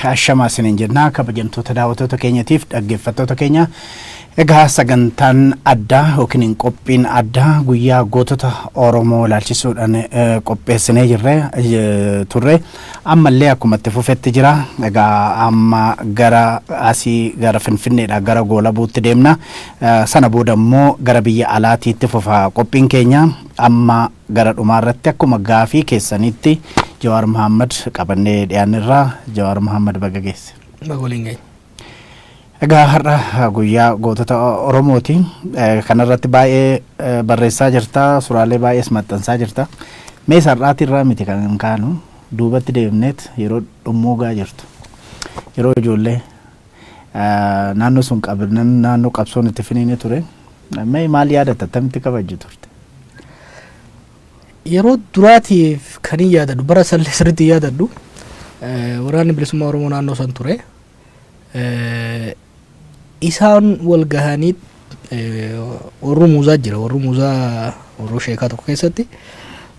Ashamaa isiniin jenna kabajamtoota daawwattoota keenyatiif dhaggeeffattoota keenya. Egaa sagantaan addaa yookiin qophiin addaa guyyaa gootota Oromoo ilaalchisuudhaan qopheessinee jirre turre ammallee akkuma itti fufetti jira. Egaa amma gara asii gara Finfinneedha gara Goolabuutti deemna. Sana booda immoo gara biyya alaatiitti fufa qophiin keenya. Amma gara dhumaa irratti akkuma gaafii keessaniitti Jawaar Mahaammad qabannee dhiyaannerra. Jawaar Mahaammad, baga geesse. Baga waliin geenye. Egaa har'a guyyaa gootota Oromooti. Kanarratti baay'ee barreessaa jirta, suuraalee baay'ees maxxansaa jirta. Mee har'aati irraa miti kan kaanu, duubatti deemneet yeroo dhummuugaa jirtu. Yeroo ijoollee naannoo sun naannoo qabsoon itti finiine ture. Mee maal yaadatta? Attamitti kabajju turte? Yeroo duraatiif kan hin yaadadhu, bara sallee sirriitti hin yaadadhu, waraanni bilisummaa Oromoo naannoo san ture. Isaan wal gahanii warruu muuzaa jira, warruu muuzaa, warruu sheekaa tokko keessatti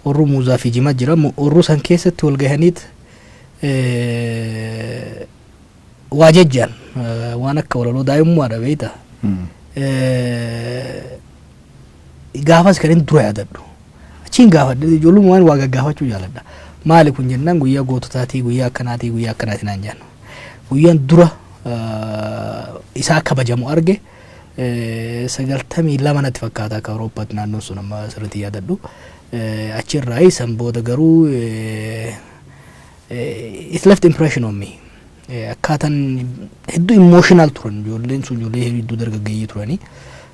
warruu muuzaa fi jimaa jira. Warruu san keessatti wal gahaniit waa jejjaan waan akka walaloo daa'imummaadha beekta. Gaafas kan inni dura yaadadhu. Achiin gaafadhe, ijoollummaan waa gaggaafachuu jaaladha. Maali kun jennaan, guyyaa goototaatii, guyyaa akkanaatii, guyyaa akkanaatii naan jedhan. Guyyaan dura isaa kabajamu arge 92 natti fakkaata akka Awurooppaatti naannoon sun, amma sirriitti yaadadhu. Achirraa san booda garuu it left impression on me. Akkaataan hedduu emotional turan ijoolleen sun, ijoollee hedduu dargaggeeyyii turanii,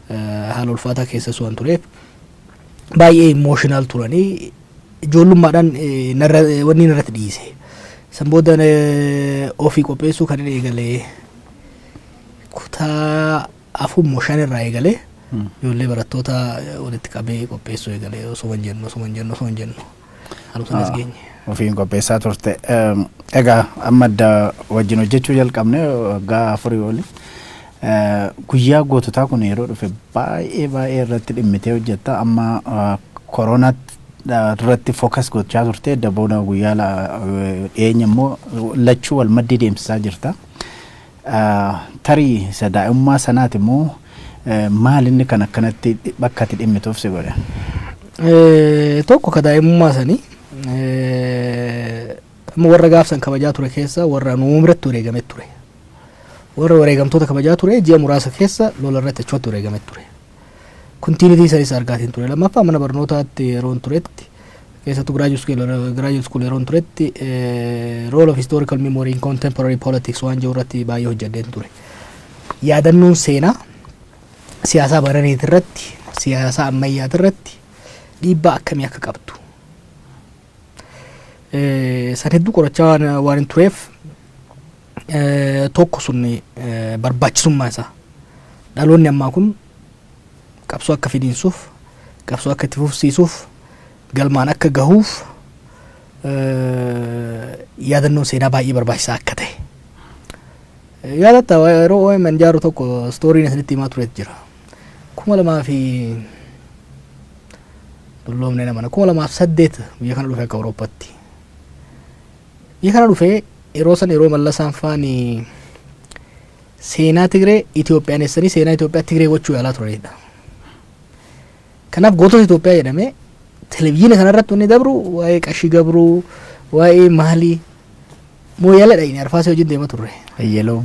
haala ulfaataa keessas waan tureef baay'ee emotional turanii, ijoollummaadhaan narra wanni narratti dhiise. San booda ofii qopheessuu kan inni eegalee kutaa afur moo shan irraa eegalee, ijoollee barattoota walitti qabee qopheessuu eegalee, osoo hin jennu, osoo hin jennu, osoo hin jennu haaluma sanas geenye. Ofiin qopheessaa turte. Egaa amma adda wajjin hojjechuu jalqabne waggaa 4 oli. Guyyaa goototaa kun yeroo dhufe baay'ee baay'ee irratti dhimmitee hojjetta. Amma koronaatti irratti focus gochaa turte. Dabooda guyyaa dhiyeenya immoo lachuu wal maddii deemsisaa jirta. Tarii isa daa'imummaa sanaati immoo, maal inni kan akkanatti bakka ati dhimmituuf si godhe? Tokko ka daa'imummaa sanii, amma warra gaafsan kabajaa ture keessa warra nu umritti wareegame ture. Warra wareegamtoota kabajaa ture ji'a muraasa keessa lola irratti achumatti wareegame ture. Continuity sanis argaatiin ture. Lammaffaa, mana barnootaatti yeroon turetti, keessattuu graduate school yeroon turetti, role of historical memory in contemporary politics waan jiru irratti baay'ee hojjedheen ture. Yaadannoon seenaa siyaasaa baraniit irratti, siyaasa ammayyaat irratti dhiibbaa akkamii akka qabdu. San hedduu qorachaa waan hin tureef, tokko sun barbaachisummaa isaa, dhaloonni ammaa kun qabsoo akka finiinsuuf, qabsoo akka itti fufsiisuuf, galmaan akka gahuuf yaadannoon seenaa baay'ee barbaachisaa akka ta'e. Yaadatta, yeroo OMN jaaru tokko storyn isinitti himaa tureet jira. Kuma lamaa fi dulloomne namana, 2008 biyya kana dhufe akka Awurooppaatti. Biyya kana dhufee yeroo san, yeroo Mallasaan faani seenaa Tigree Itoophiyaaneessanii seenaa Itoophiyaa Tigree gochuu yaalaa turanidha. Kanaaf gootota Itoophiyaa jedhamee televizyiina kanarratti wanni dabru waa'ee Qashii Gabruu, waa'ee maalii, Mooyyalee dhaqne, Arfaasee wajjin deema turre. Hayyaloo.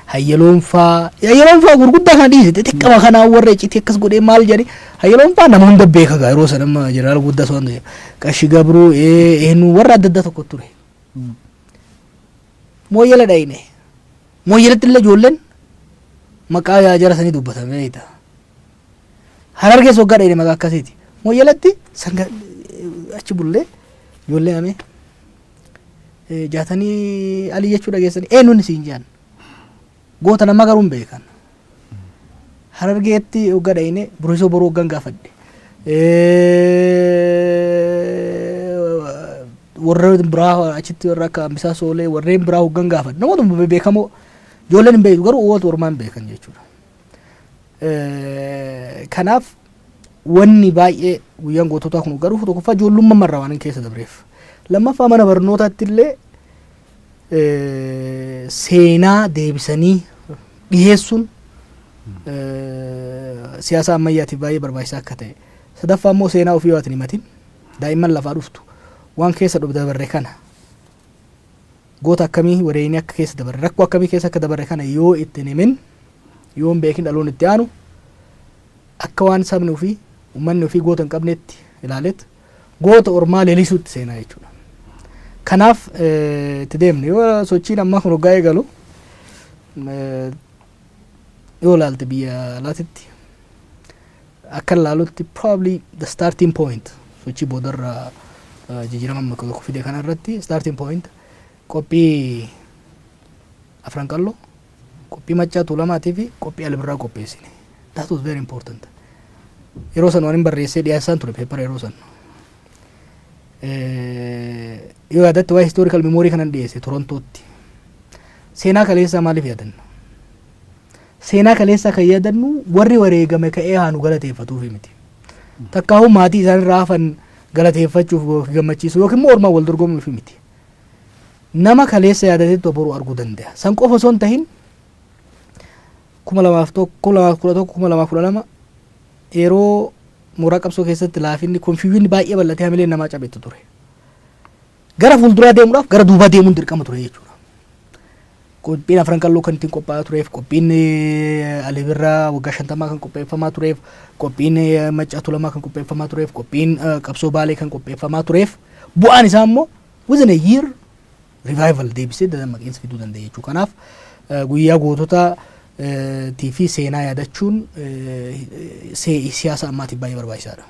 Hayyaloon faa, Hayyaloon faa gurguddaa kana dhiise, xixiqqama kanaa warra iccitii akkas godhee maal jedhani, Hayyaloon faa nama hunda beeka gaa yeroo sana, amma jeneraal guddaa waan ta'eef, Qashii Gabruu eenyu, warra adda addaa tokko ture. Mooyyalee dhaqne. Mooyyaleetti illee ijoolleen maqaa yaa jara sanii dubbatame beekta. Harargees waggaa dhaqne maqaa akkasiiti. Mooyyaleetti sanga achi bullee ijoollee amee Jaatanii Alii jechuu dhageessanii, eenyuun siin jedhan, goota nama garuu hin beekan. Harargeetti waggaa dhaqne Burisoo Boruu waggaan gaafadhe. Warra biraa achitti, warra akka Ambisaa Soolee, warreen biraa hoggan gaafadhe, namoota beekamoo ijoolleen hin beektu, garuu uummata ormaa hin beekan jechuudha. Kanaaf wanni baay'ee guyyaan goototaa kun garuu tokkoffaa ijoollummaa irraa waan hin keessa dabreef, lammaffaa mana barnootaatti illee Seenaa deebisanii dhiheessuun siyaasa ammayyaatiif baay'ee barbaachisaa akka ta'e. Sadaffaa immoo, seenaa ofii yoo ati hin himatin, daa'imman lafaa dhuftu waan keessa dabarre kana, goota akkamii wareeyni akka keessa dabarre, rakkoo akkamii keessa akka dabarre kana yoo itti hin himin, yoo hin beekin, dhaloonni itti aanu akka waan sabni ofii, uummanni ofii goota hin qabnetti ilaaleet goota ormaa leelisuutti seenaa jechuudha. Kanaaf itti deemne. Yoo sochiin ammaa kun hoggaa eegalu yoo ilaalte, biyya alaatitti akka ilaalutti, probably the starting point sochii boodarra jijjiirama amma tokko fide kana irratti starting point qophii Afran Qalloo, qophii Maccaa Tuulamaatii fi qophii Albirraa qopheessine. That was very important. Yeroo san waan hin barreessee dhiyeessaan ture paper yeroo san. Yoo yaadatte, waa'ee historical memory kanan dhiyeesse Torontootti. Seenaa kaleessaa maaliif yaadanna? Seenaa kaleessaa kan yaadannu warri wareegame ka'ee haa nu galateeffatuufi miti. Takkaahuu maatii isaan irraa hafan galateeffachuuf yookiin gammachiisuu yookiin immoo ormaan wal dorgomuuf miti. Nama kaleessa yaadatetti boruu arguu danda'a. San qofa osoo hin tahin, 2001, 2011, 2012 yeroo mooraa qabsoo keessatti laafinni, confusion baay'ee bal'atee hamileen namaa cabetti ture. Gara fuulduraa deemuudhaaf gara duubaa deemuun dirqama ture jechuudha. Qophiin Afran Qalloo kan ittiin qophaa'aa tureef, qophiin Alibirraa waggaa 50 kan qopheeffamaa tureef, qophiin Maccaa Tuulamaa kan qopheeffamaa tureef, qophiin qabsoo Baalee kan qopheeffamaa tureef, bu'aan isaa immoo within a year revival deebisee dadammaqiinsa fiduu danda'e jechuudha. Kanaaf guyyaa gootota tii fi seenaa yaadachuun siyaasa ammaatiif baay'ee barbaachisaadha.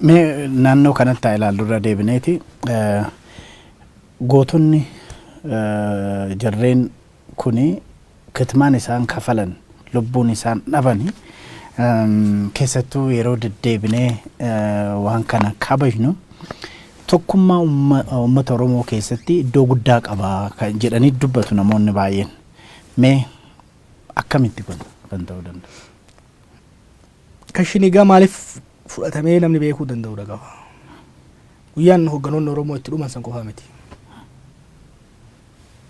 Mee naannoo kanatti haa ilaallu irra deebineeti. Gootonni jarreen kuni kitmaan isaan kafalan, lubbuun isaan dhabani, keessattuu yeroo deddeebinee waan kana kabajnu, tokkummaa uummata Oromoo keessatti iddoo guddaa qaba kan jedhanii dubbatu namoonni baay'een. Mee akkamitti kun kan ta'uu danda'a? Kan shinigaa maaliif fudhatamee namni beekuu danda'udha qaba. Guyyaan hoogganoonni Oromoo itti dhuman san qofaa miti.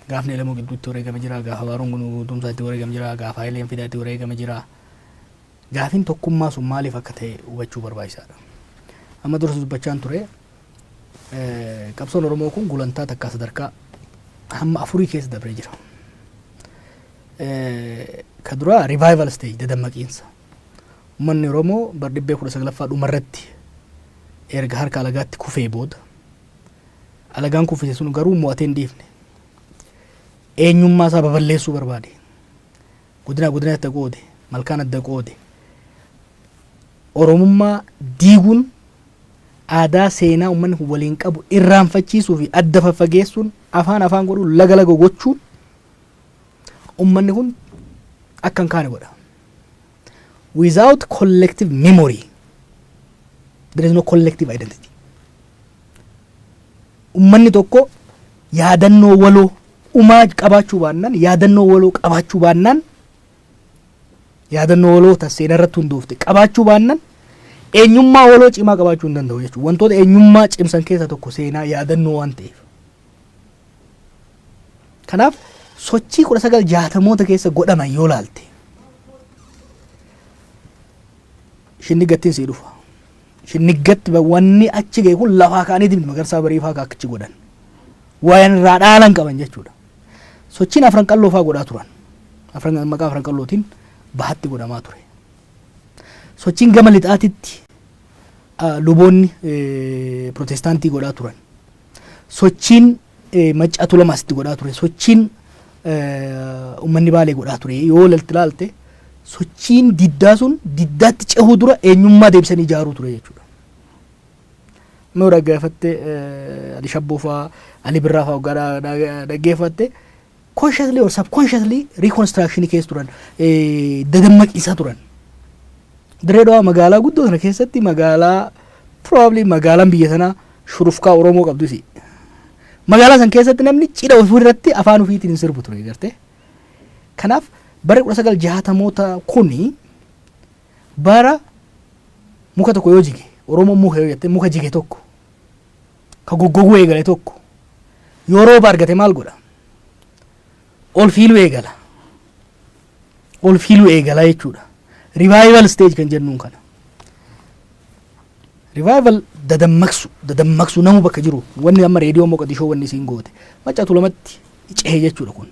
Gaafni Elemoo gidduutti wareegame jira, gaafa Baaroon Tumsaa itti wareegame jira, gaafa Hayileen Fidaa itti wareegame jira. Gaafiin tokkummaa sun maaliif akka ta'e hubachuu barbaachisaadha. Amma dursa dubbachaan ture, qabsoon Oromoo kun gulantaa takkaa sadarkaa hamma afurii keessa dabree jira. Ka duraa revival stage, dadammaqiinsa. Uummanni Oromoo bar dhibbee 19ffaa dhumarratti erga harka alagaatti kufee booda, alagaan kuffise sun garuu mo'atee hin dhiifne. Eenyummaa isaa baballeessuu barbaade. Godina godina adda qoode, malkaan adda qoode. Oromummaa diiguun, aadaa seenaa uummanni kun waliin qabu irraanfachiisuu fi adda faffageessuun, afaan afaan godhuun, laga laga gochuun uummanni kun akka hin kaane godha. Without collective memory, there is no collective identity. Uummanni tokko yaadannoo waloo umaa qabaachuu baannaan, yaadannoo waloo qabaachuu baannaan, yaadannoo waloo ta seenaa irratti hundoofte qabaachuu baannaan, eenyummaa waloo cimaa qabaachuu hin danda'u jechuudha. Wantoota eenyummaa cimsan keessaa tokko seenaa yaadannoo waan ta'eef. Kanaaf sochii 1960moota keessa godhaman yoo laalte, shinnigattiin sii dhufa. Shinniggatti wanni achi ga'e kun lafaa ka'anii miti. Magarsaa Bariifaa akka achi godhan. Waan irraa dhaalan qaban jechuudha. Sochiin Afran Qalloo fa'aa godhaa turan. Afran maqaa Afran Qallootiin bahatti godhamaa ture. Sochiin gama lixaatitti luboonni pirootestaantii godhaa turan. Sochiin Maccaa Tuulamaasitti godhaa ture. Sochiin uummanni Baalee godhaa ture. Yoo ilaalte, sochiin diddaa sun diddaatti cehuu dura eenyummaa deebisanii ijaaruu ture jechuudha. Yoo dhaggeeffatte, Ali Shabboo fa'aa, Ali Birraa fa'aa waggaa dhaggeeffatte, consciously or subconsciously reconstruction keessa turan, dadammaqiisaa turan. Dirree Dhawaa magaalaa guddoo sana keessatti, magaalaa probably magaalaan biyya sanaa shurufkaa Oromoo qabdu isi. Magaalaa san keessatti namni cidha ofii irratti afaan ofiitiin hin sirbu ture gartee. Kanaaf bara 1960moota kuni bara muka tokko yoo jige, Oromoon muka yoo jette, muka jige tokko ka goggoguu eegale tokko yoo rooba argate maal godha? Ol fiiluu eegala. Ol fiiluu eegala jechuudha. Revival stage kan jennuun kana. Revival dadammaqsu, dadammaqsu namu bakka jiru. Wanni amma reediyoo Moqodishoo wanni isiin goote. Maccaatu lamatti cehe jechuudha kun.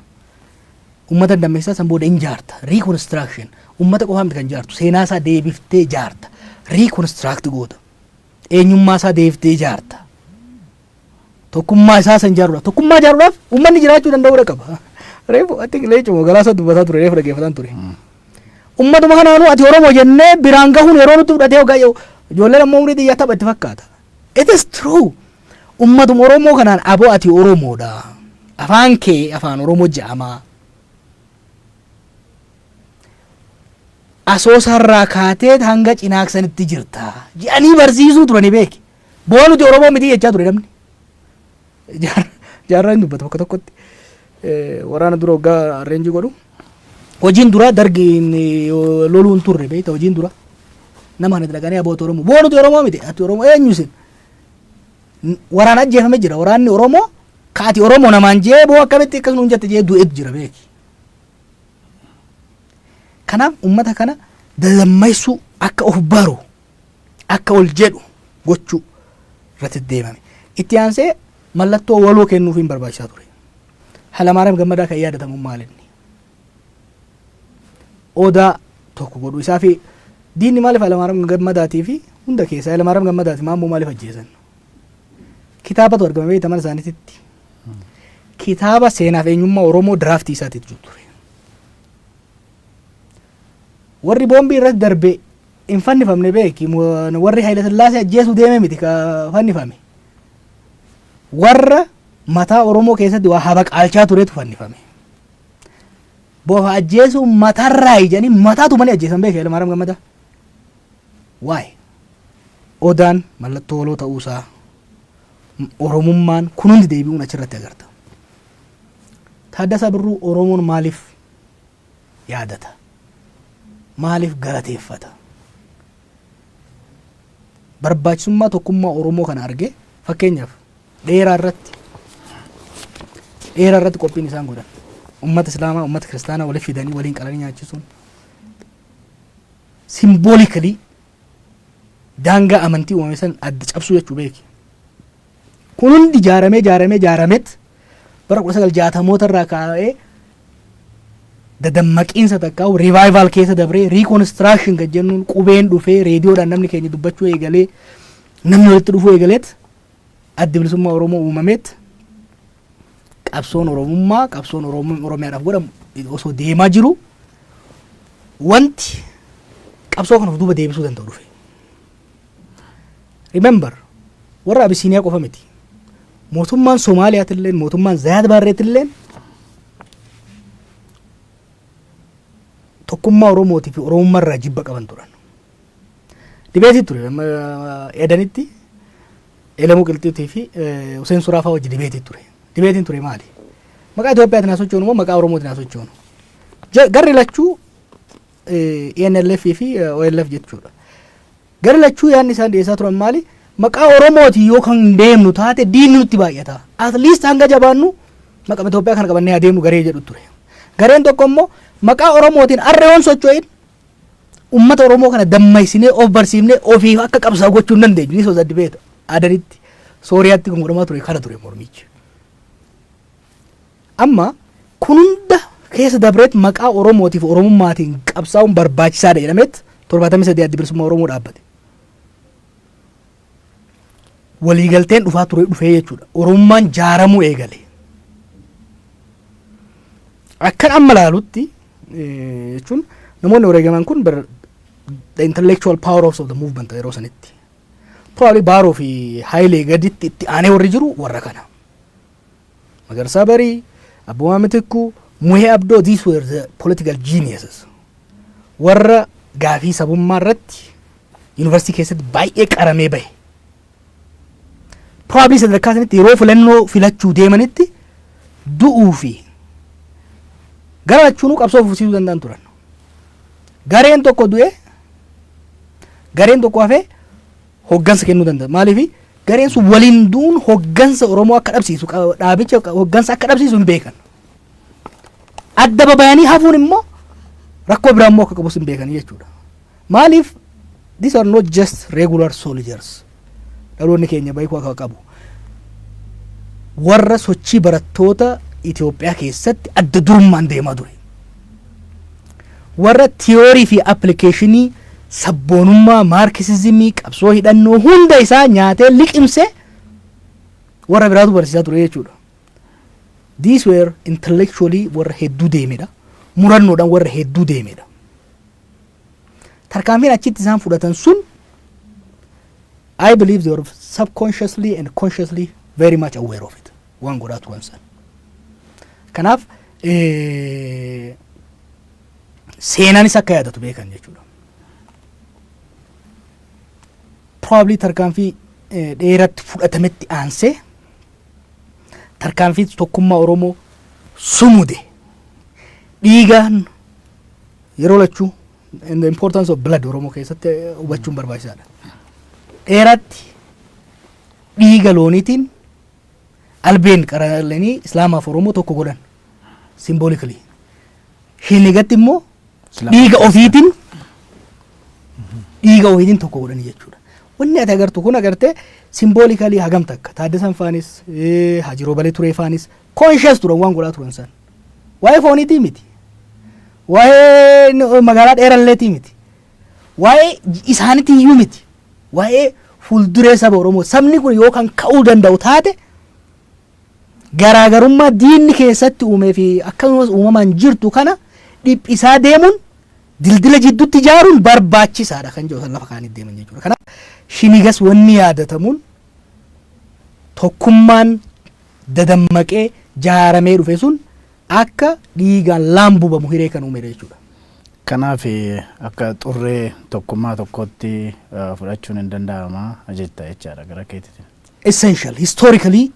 Uummata dammeessaa san booda in jaarta. Reconstruction. Uummata qofaa miti kan jaartu. Seenaa isaa deebiftee jaarta. Reconstruct goota. Eenyummaa isaa deebiftee jaarta. Tokkummaa isaa san jaaruudhaaf. Tokkummaa jaaruudhaaf uummanni jiraachuu danda'uudha qaba. Reefu ati leencuma galaasaa dubbataa ture, reefu dhaggeeffataan ture. Uummatuma kanaanuu ati Oromoo jennee biraan gahuun yeroo nutti fudhatee hoggaa ijoolleen ammoo umurii xiyyaa tapha itti fakkaata. It is true. Uummatuma Oromoo kanaan aboo ati Oromoodha. Afaan kee afaan Oromoo jedhama. Asoosaarraa kaatee hanga Cinaaksanitti jirta. Jedhanii barsiisuu turanii beeki. Boo nuti Oromoo miti jechaa ture namni. Jaarraa hin dubbata bakka tokkotti. Waraana dura waggaa arreenjii godhu. Hojiin duraa dargiin loluu hin turre beekta hojiin dura. Nama kana dhaqanii aboota Oromoo. Boo nuti Oromoo miti. Ati Oromoo eenyu isin? Waraana ajjeefame jira. Waraanni Oromoo ka ati Oromoo namaan jee boo akkamitti akkas nuun jette jee du'etu jira beeki. Kanaaf uummata kana dadammaysuu, akka of baru, akka ol jedhu gochuu irratti deemame. Itti aansee mallattoo waloo kennuufiin barbaachisaa ture. Hayilamaariyaam Gammadaa kan yaadatamu maal inni? Odaa tokko godhuu isaa fi diinni maaliif Hayilamaariyaam Gammadaatii fi hunda keessaa Hayilamaariyaam Gammadaati Maammoo maaliif ajjeesan? Kitaabatu argame beekta mana isaaniititti. Kitaaba seenaaf eenyummaa Oromoo draftii isaatiitu jiru ture. Warri boombii irratti darbe hin fannifamne beeki. Warri Hayila Sillaasee ajjeesuu deeme miti ka fannifame. Warra mataa Oromoo keessatti waa habaqaalchaa turetu fannifame. Bofa ajjeesuu matarraa ijanii mataa tumanii ajjeesan beeki Hayilamaariyaam Gammadaa. Waay Odaan mallattoo waloo ta'uusaa, Oromummaan kun hundi deebi'uun achirratti agarta. Taaddasaa Birruu Oromoon maaliif yaadata? Maaliif galateeffata? Barbaachisummaa tokkummaa Oromoo kana argee, fakkeenyaaf dheeraa irratti qophiin isaan godhan, ummata Islaamaa, ummata Kiristaanaa walitti fidanii waliin qalanii nyaachisuun symbolically daangaa amantii uumame san adda cabsuu jechuu beeki. Kun hundi ijaaramee ijaaramee ijaarameet bara 1960moota irraa kaa'ee dadammaqiinsa takka revival keessa dabree, reconstruction kan jennuun qubeen dhufee, reediyoodhaan namni keenya dubbachuu eegalee, namni walitti dhufuu eegaleet, Addi Bilisummaa Oromoo uumameet, qabsoon Oromummaa, qabsoon Oromiyaadhaaf godhamu osoo deemaa jiru wanti qabsoo kana of duuba deebisuu danda'u dhufe. Remember, warra Abisiiniyaa qofa miti. Mootummaan Soomaaliyaatilleen, mootummaan Zayaad Baarreetilleen tokkummaa Oromootii fi Oromummaa irraa jibba qaban turan. Debateii ture amma Edanitti Elemuu Qilxiitii fi Hussein Suraafaa wajji debateii ture. Debateiin ture maali? Maqaa Itoophiyaatiin haa sochoonu moo maqaa Oromootiin haa sochoonu? Garri lachuu ENLF fi OLF jechuudha. Garri lachuu yaadni isaan dhiyeessaa turan maali? Maqaa Oromootiin yoo kan deemnu taate diinni nutti baay'ata. At least hanga jabaannu maqaa Itoophiyaa kana qabannee adeemnu garee jedhu ture. Gareen tokko immoo maqaa Oromootiin arra yoon socho'in ummata Oromoo kana dammaysinee of barsiifnee ofiif akka qabsaa'u gochuu hin dandeenyu. Ni sosa debate Adanitti, Sooriyaatti kan godhamaa ture kana ture mormichi. Amma kun hunda keessa dabreet maqaa Oromootiif Oromummaatiin qabsaa'uun barbaachisaadha jedhameet 73 Addi Bilisummaa Oromoo dhaabbate. Waliigalteen dhufaa ture dhufee jechuudha. Oromummaan jaaramuu eegale. Akkan amma laalutti jechuun namoonni wareegaman kun bar the intellectual power of the movement yeroo sanitti. Probably Baaroo fi Hayilee gaditti itti aanee warri jiru warra kana. Magarsaa Barii, Abboomaa Mitikkuu, Muhee Abdoo, these were the political geniuses. Warra gaafii sabummaa irratti yuunivarsiitii keessatti baay'ee qaramee bahe. Probably sadarkaa sanitti yeroo filannoo filachuu deemanitti du'uu fi gara lachuunuu qabsoo fufsiisuu danda'an turan. Gareen tokko du'e, gareen tokko hafee hoggansa kennuu danda'a. Maaliif? Gareen sun waliin du'uun hoggansa Oromoo akka dhabsiisu, dhaabicha hoggansa akka dhabsiisu hin beekan. Adda babayanii hafuun immoo rakkoo biraa immoo akka qabus hin beekanii jechuudha. Maaliif? These are not just regular soldiers. Dhaloonni keenya beekuu akka qabu. Warra sochii barattoota Itoophiyaa keessatti adda durummaan deemaa ture. Warra theory fi application sabboonummaa, maarkisizimii, qabsoo hidhannoo hunda isaa nyaatee liqimsee warra biraatu barsiisaa ture jechuudha. These were intellectually warra hedduu deemedha. Murannoodhaan warra hedduu deemedha. Tarkaanfiin achitti isaan fudhatan sun, I believe they were subconsciously and consciously very much aware of it. Waan godhaa turan san. Kanaaf seenaanis akka yaadatu beekan jechuudha. Probably tarkaanfii dheeratti fudhatametti aansee tarkaanfii tokkummaa Oromoo sumude dhiigaan yeroo lachuu, and the importance of blood Oromoo keessatti hubachuun barbaachisaadha. Dheeratti dhiiga looniitiin albeen qaralanii Islaamaaf Oromoo tokko godhan symbolically. Shinigatti immoo dhiiga ofiitiin tokko godhanii jechuudha. Wanni ati agartu kun agartee symbolically hagam takka Taaddasan faanis, Hajiroo Balee Turee faanis conscious turan waan godhaa turan san. Waa'ee fooniitii miti. Waa'ee magaalaa dheeralleetii miti. Waa'ee isaaniitii iyyuu miti. Waa'ee fuulduree saba Oromoo, sabni kun yoo kan ka'uu danda'u taate, garaagarummaa diinni keessatti uumee fi akkasumas uumamaan jirtu kana dhiphisaa deemuun dildila jidduutti ijaaruun barbaachisaadha kan jedhu san lafa kaanii deeman jechuudha. Kanaaf Shinigas wanni yaadatamuun tokkummaan dadammaqee jaaramee dhufe sun akka dhiigaan laambubamu hiree kan uumedha jechuudha. Kanaaf akka xurree tokkummaa tokkotti fudhachuun hin danda'ama jetta jechaadha gara keetiitiin. Essential historically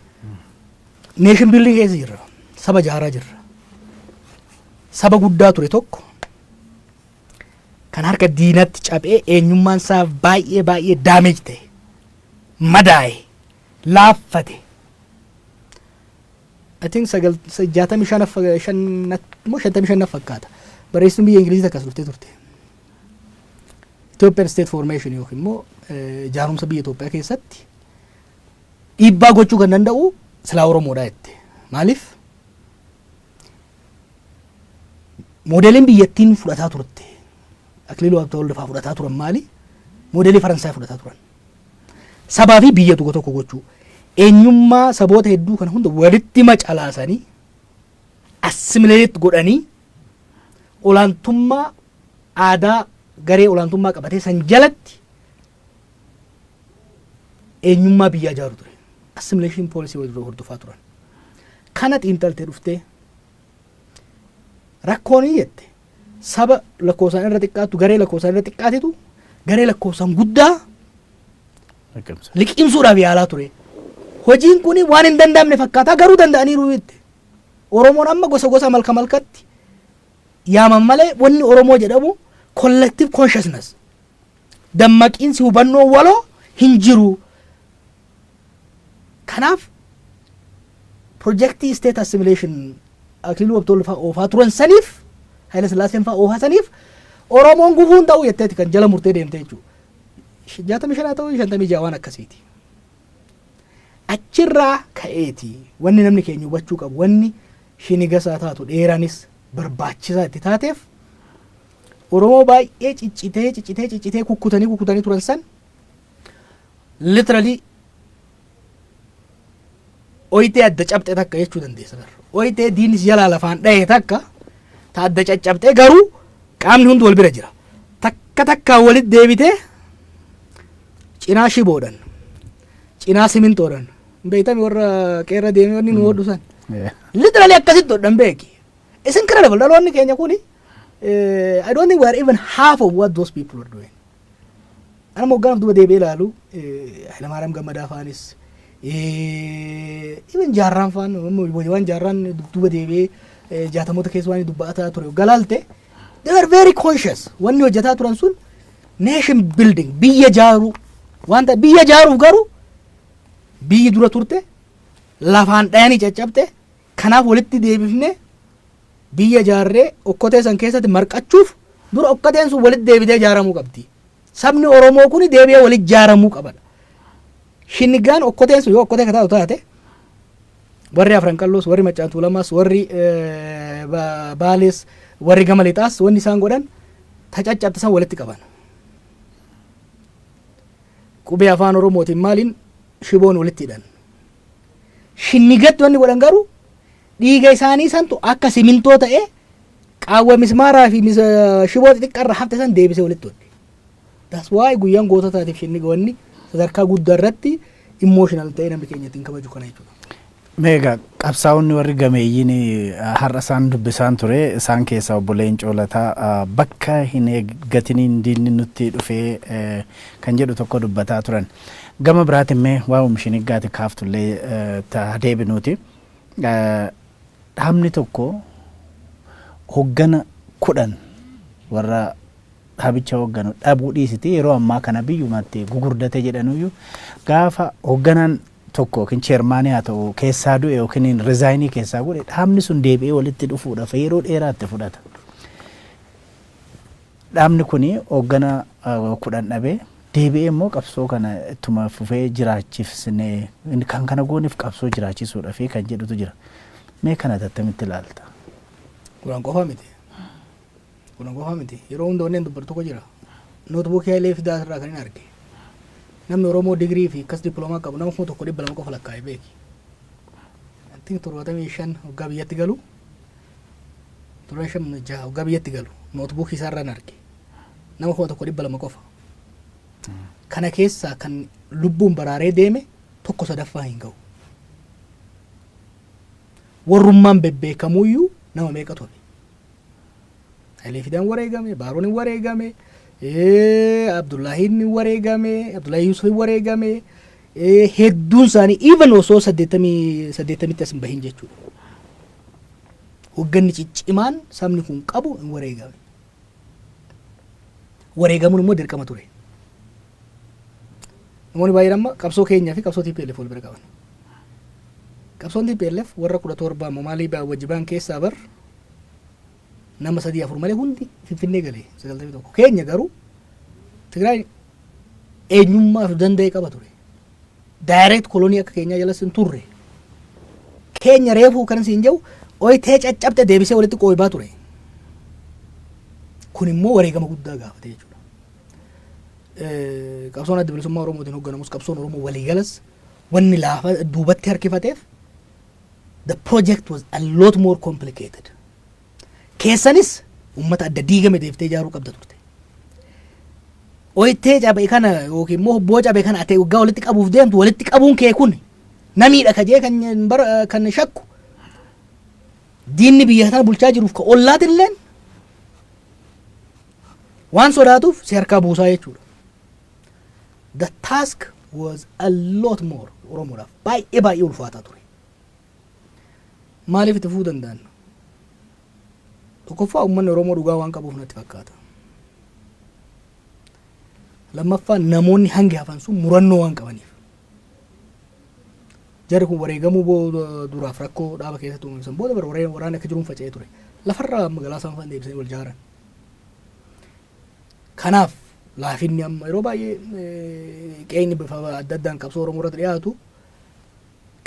nation building keessa jirra. Saba jaaraa jirra. Saba guddaa ture tokko kan harka diinatti caphee, eenyummaan isaa baay'ee baay'ee damage ta'e, madaa'e, laaffate. I think sagal 65 moo 55 fakkaata. Barreessituun biyya Ingilizii akkas dhuftee turte. Ethiopian State Formation yookiin immoo ijaarumsa biyya Itoophiyaa keessatti dhiibbaa gochuu kan danda'u silaa Oromoodha jette. Maaliif? Moodeliin biyyattiin fudhataa turte, Akiliiluu Habtawald fa'aa fudhataa turan maali? Moodelii Faransaay fudhataa turan. Sabaa fi biyya tokko tokko gochuu. Eenyummaa saboota hedduu kana hunda walitti macalaasanii, assimilate godhanii, olaantummaa aadaa garee olaantummaa qabatee san jalatti eenyummaa biyyaa ijaaru ture. Assimilation policy hordofaa turan. Kana xiinxaltee dhuftee rakkoon jette saba lakkoofsaan irra xiqqaatu, garee lakkoofsaan irra xiqqaatetu garee lakkoofsaan guddaa Liqimsa. liqimsuudhaaf yaalaa ture. Hojiin kun waan hin danda'amne fakkaataa, garuu danda'aniiru jette. Oromoon amma gosa gosa malka malkatti yaaman malee wanni Oromoo jedhamu collective consciousness, dammaqiinsi hubannoo waloo hin jiru. Kanaaf projectii state assimilation Akiliiluu Habtoolluu fa'aa oofaa turan saniif, Haayila Sillaaseen fa'aa oofaa saniif Oromoon gufuun ta'uu jetteeti kan jala murtee deemte jechuudha. 65 haa ta'u, 56, waan akkasiiti. Achirraa ka'eeti wanni namni keenya hubachuu qabu, wanni Shinigasaa taatu dheeraanis barbaachisaa itti taateef, Oromoo baay'ee ciccitee ciccitee ciccitee kukkutanii kukkutanii turan san literally oyitee adda cabxe takka jechuu dandeessa bara. Oyitee diinnis jalaa lafaan dhahe takka ta adda caccabxee, garuu qaamni hundi wal bira jira. Takka takkaan walitti deebitee cinaa shiboodhan, cinaa simintoodhan, beektami warra qeerra deemee wanni nu hodhu san. Literally akkasitti hodhan beeki. It's incredible. Dhaloonni keenya kuni, I don't think we are even half of what those people are doing. Ana moggaanaaf duba deebi'ee ilaalu, Hayilamaariyaam Gammadaa faanis, even Jaarraan faan, waan Jaarraan duba deebi'ee 60moota keessa waan dubbataa ture galaalte, they were very conscious. Wanni hojjetaa turan sun nation building, biyya jaaruu wanta biyya jaaruuf, garuu biyyi dura turte lafaan dhayanii caccabte, kanaaf walitti deebifne. Biyya ijaarree okkotee san keessatti marqachuuf dura okkoteen sun walitti deebitee ijaaramuu qabdi. Sabni Oromoo kun deebi'ee walitti ijaaramuu qabadha. Shinnigaan okkoteen sun yoo okkotee ka taatu taate, warri Afran Qalloos, warri Maccaa Tuulamaas, warri Baalees, warri gama lixaas wanni isaan godhan tacaccabte san walitti qaban. Qubee Afaan Oromootiin maaliin shiboon walitti hidhan. Shinnigatti wanni godhan garuu dhiiga isaanii santu akka simintoo ta'ee qaawwa mismaaraa fi shiboo xixiqqaa irra hafte san deebisee walitti hodhe. That's why guyyaan goototaatiif shinniga wanni sadarkaa guddaa irratti emotional ta'ee namni keenya ittiin kabaju kana jechuudha. Meegaa, qabsaa'onni warri gameeyyiin har'a isaan dubbisaan ture, isaan keessaa obbo Leencoo Lataa bakka hin eeggatiniin diinni nutti dhufee kan jedhu tokko dubbataa turan. Gama biraatiin mee waa'uma shiniggaati kaaftullee deebinuuti. Dhaabni tokko hoggana 10 warra dhaabicha hoogganu dhabuu dhiisiti, yeroo ammaa kana biyyumatti gugurdate jedhanuyyuu, gaafa hoogganaan tokko yookiin chairmanii haa ta'u keessaa du'e yookiin resignii keessaa godhe, dhaabni sun deebi'ee walitti dhufuudhaaf yeroo dheeraatti fudhata. Dhaabni kuni hooggana 10 dhabee deebi'ee immoo qabsoo kana ittuma fufee jiraachifsine, kan kana gooneef qabsoo jiraachisuudhaaf kan jedhutu jira. Mee kana attamitti ilaalta? 10 qofa miti. 10 qofa miti. Yeroo hunda wanneen dubbatu tokko jira. Notebookii Hayilee Fidaa irraa kan hin arge. Namni Oromoo digirii fi akkas dippiloomaa qabu nama 1200 qofa lakkaa'e beeki. I think 75 waggaa biyyatti galu, 75, 6 waggaa biyyatti galu notebookii isaa irraan arge. Nama 1200 qofa. Kana keessaa kan lubbuun baraaree deeme tokko sadaffaa hin ga'u. Warrummaan bebbeekamuyyuu nama meeqatu hafe? Hayilee Fidaan wareegame, Baaroon hin wareegame, Abdullaahiin hin wareegame, Abdullaahi Yusuf hin wareegame, hedduun isaanii even osoo 80 80tti as hin bahin jechuudha. Hogganni ciccimaan sabni kun qabu hin wareegame. Wareegamuun immoo dirqama ture. Namoonni baay'een amma qabsoo keenyaa fi qabsoo TPLF wal bira qaban. Qabsoon TPLF warra 17 maalii wajjibaan keessaa bar nama sadii afur malee hundi Finfinnee galee 91. Keenya garuu Tigraay eenyummaa fi danda'e qaba ture. Direct kolonii akka keenyaa jalas hin turre. Keenya reefuu kan siin jedhu oyitee caccabte deebisee walitti qooybaa ture. Kun immoo wareegama guddaa gaafate jechuudha. Qabsoon Adda Bilisummaa Oromootiin hoogganamus, qabsoon Oromoo waliigalas wanni laafa duubatti harkifateef the project was a lot more complicated. Keessanis uummata adda diigame deeftee ijaaruu qabda turte. Oyitee cabe kana yookiin immoo hobboo cabe kana ati waggaa walitti qabuuf deemtu, walitti qabuun kee kun namiidha kajee kan bara kan shakku diinni biyya kana bulchaa jiruuf ka ollaatilleen waan sodaatuuf si harkaa buusaa jechuudha. The task was a lot more Oromoodhaaf baay'ee baay'ee ulfaataa ture. Maaliif itti fufuu danda'an? Tokkoffaa, uummanni Oromoo dhugaa waan qabuuf natti fakkaata. Lammaffaa, namoonni hangi hafan sun murannoo waan qabaniif. Jarri kun wareegamuu duraaf rakkoo dhaaba keessatti uumame san booda bara waraanni akka jiruun faca'ee ture. Lafarraa magaalaa isaan fa'aan deebisanii wal jaaran. Kanaaf laafinni amma yeroo baay'ee qe'inni bifa adda addaan qabsoo Oromoo irratti dhiyaatu,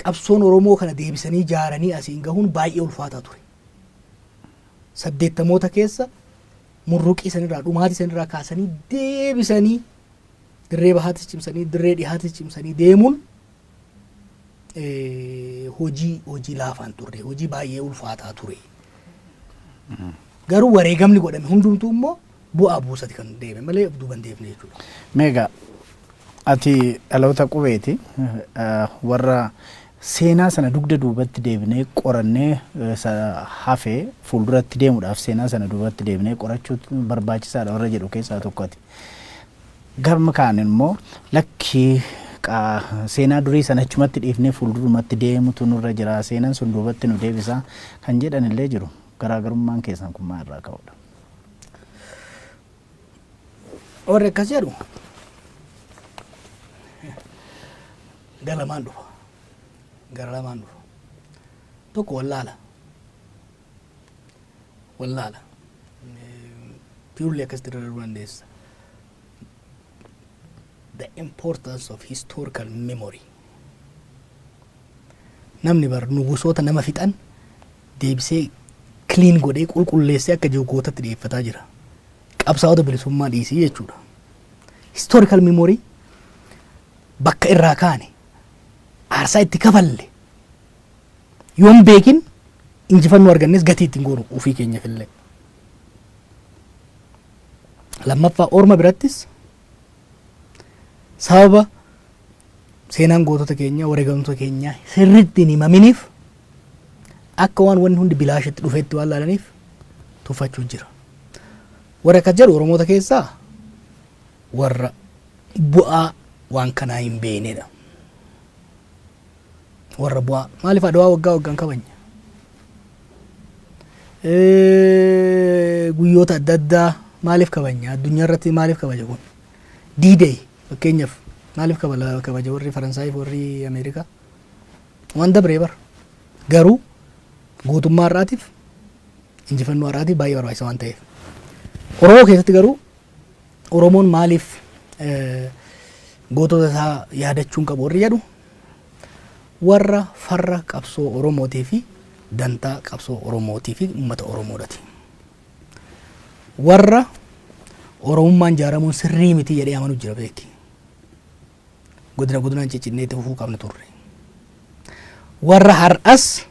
qabsoon Oromoo kana deebisanii jaaranii asiin gahuun baay'ee ulfaataa ture. 80moota keessa murruqii sanirraa, dhumaatii sanirraa kaasanii deebisanii dirree bahaatis cimsanii, dirree dhihaatis cimsanii deemuun hojii laafaan turre, hojii baay'ee ulfaataa ture. Garuu wareegamni godhame hundumtuu immoo bu'aa buusati kan deeme malee duuban deemne jechuudha. Meegaa, ati dhaloota qubeeti, warra seenaa sana dugda duubatti deebinee qorannee hafee fuulduratti deemuudhaaf seenaa sana duubatti deebinee qorachuutu barbaachisaadha warra jedhu keessaa tokko ati. Gama kaan immoo lakkii, seenaa durii sana achumatti dhiifnee fuuldurumatti deemutu nurra jira, seenaan sun duubatti nu deebisa kan jedhan illee jiru. Garaagarummaan keessan kun maal irraa ka'udha? Warri akkas jedhu gara lamaan dhufa. Gara lamaan dhufa. Tokko wallaala. Wallaala. Purely akkasitti irra darbuu dandeessa. The importance of historical memory. Namni bar nugusoota nama fixan deebisee clean godhee, qulqulleessee akka jiru gootatti dhiyeeffataa jira. Qabsaa'ota bilisummaa dhiisii jechuudha. Historical memory, bakka irraa kaane, aarsaa itti kafalle yoon beekin, injifannoo argannes gatii ittiin goonu ofii keenyaaf illee. Lammaffaa, orma birattis sababa seenaan gootota keenya, wareegamtoota keenya sirriitti hin himaminiif, akka waan wanni hundi bilaashitti dhufeetti waan laalaniif tuffachuu jira. Warra akkas jedhu Oromoota keessaa warra bu'aa waan kanaa hin beeknedha. Warra bu'aa maaliif Adawaa waggaa waggaan kabanya? Guyyoota adda addaa maaliif kabanya? Addunyaa irratti maaliif kabaja kun? D-Day fakkeenyaaf maaliif kabaja warri Faransaayif, warri Ameerikaa? Waan dabree bara. Garuu gootummaa har'aatiif, injifannoo har'aatiif baay'ee barbaachisa waan ta'eef. Oromoo keessatti garuu Oromoon maaliif gootota isaa yaadachuun qabu warri jedhu warra farra qabsoo Oromootii fi dantaa qabsoo Oromootii fi uummata Oromoodhati. Warra Oromummaan ijaaramuun sirrii miti jedhee amanu jira, beeki. Godina godinaan ciccinnee itti fufuu qabna turre. Warra har'as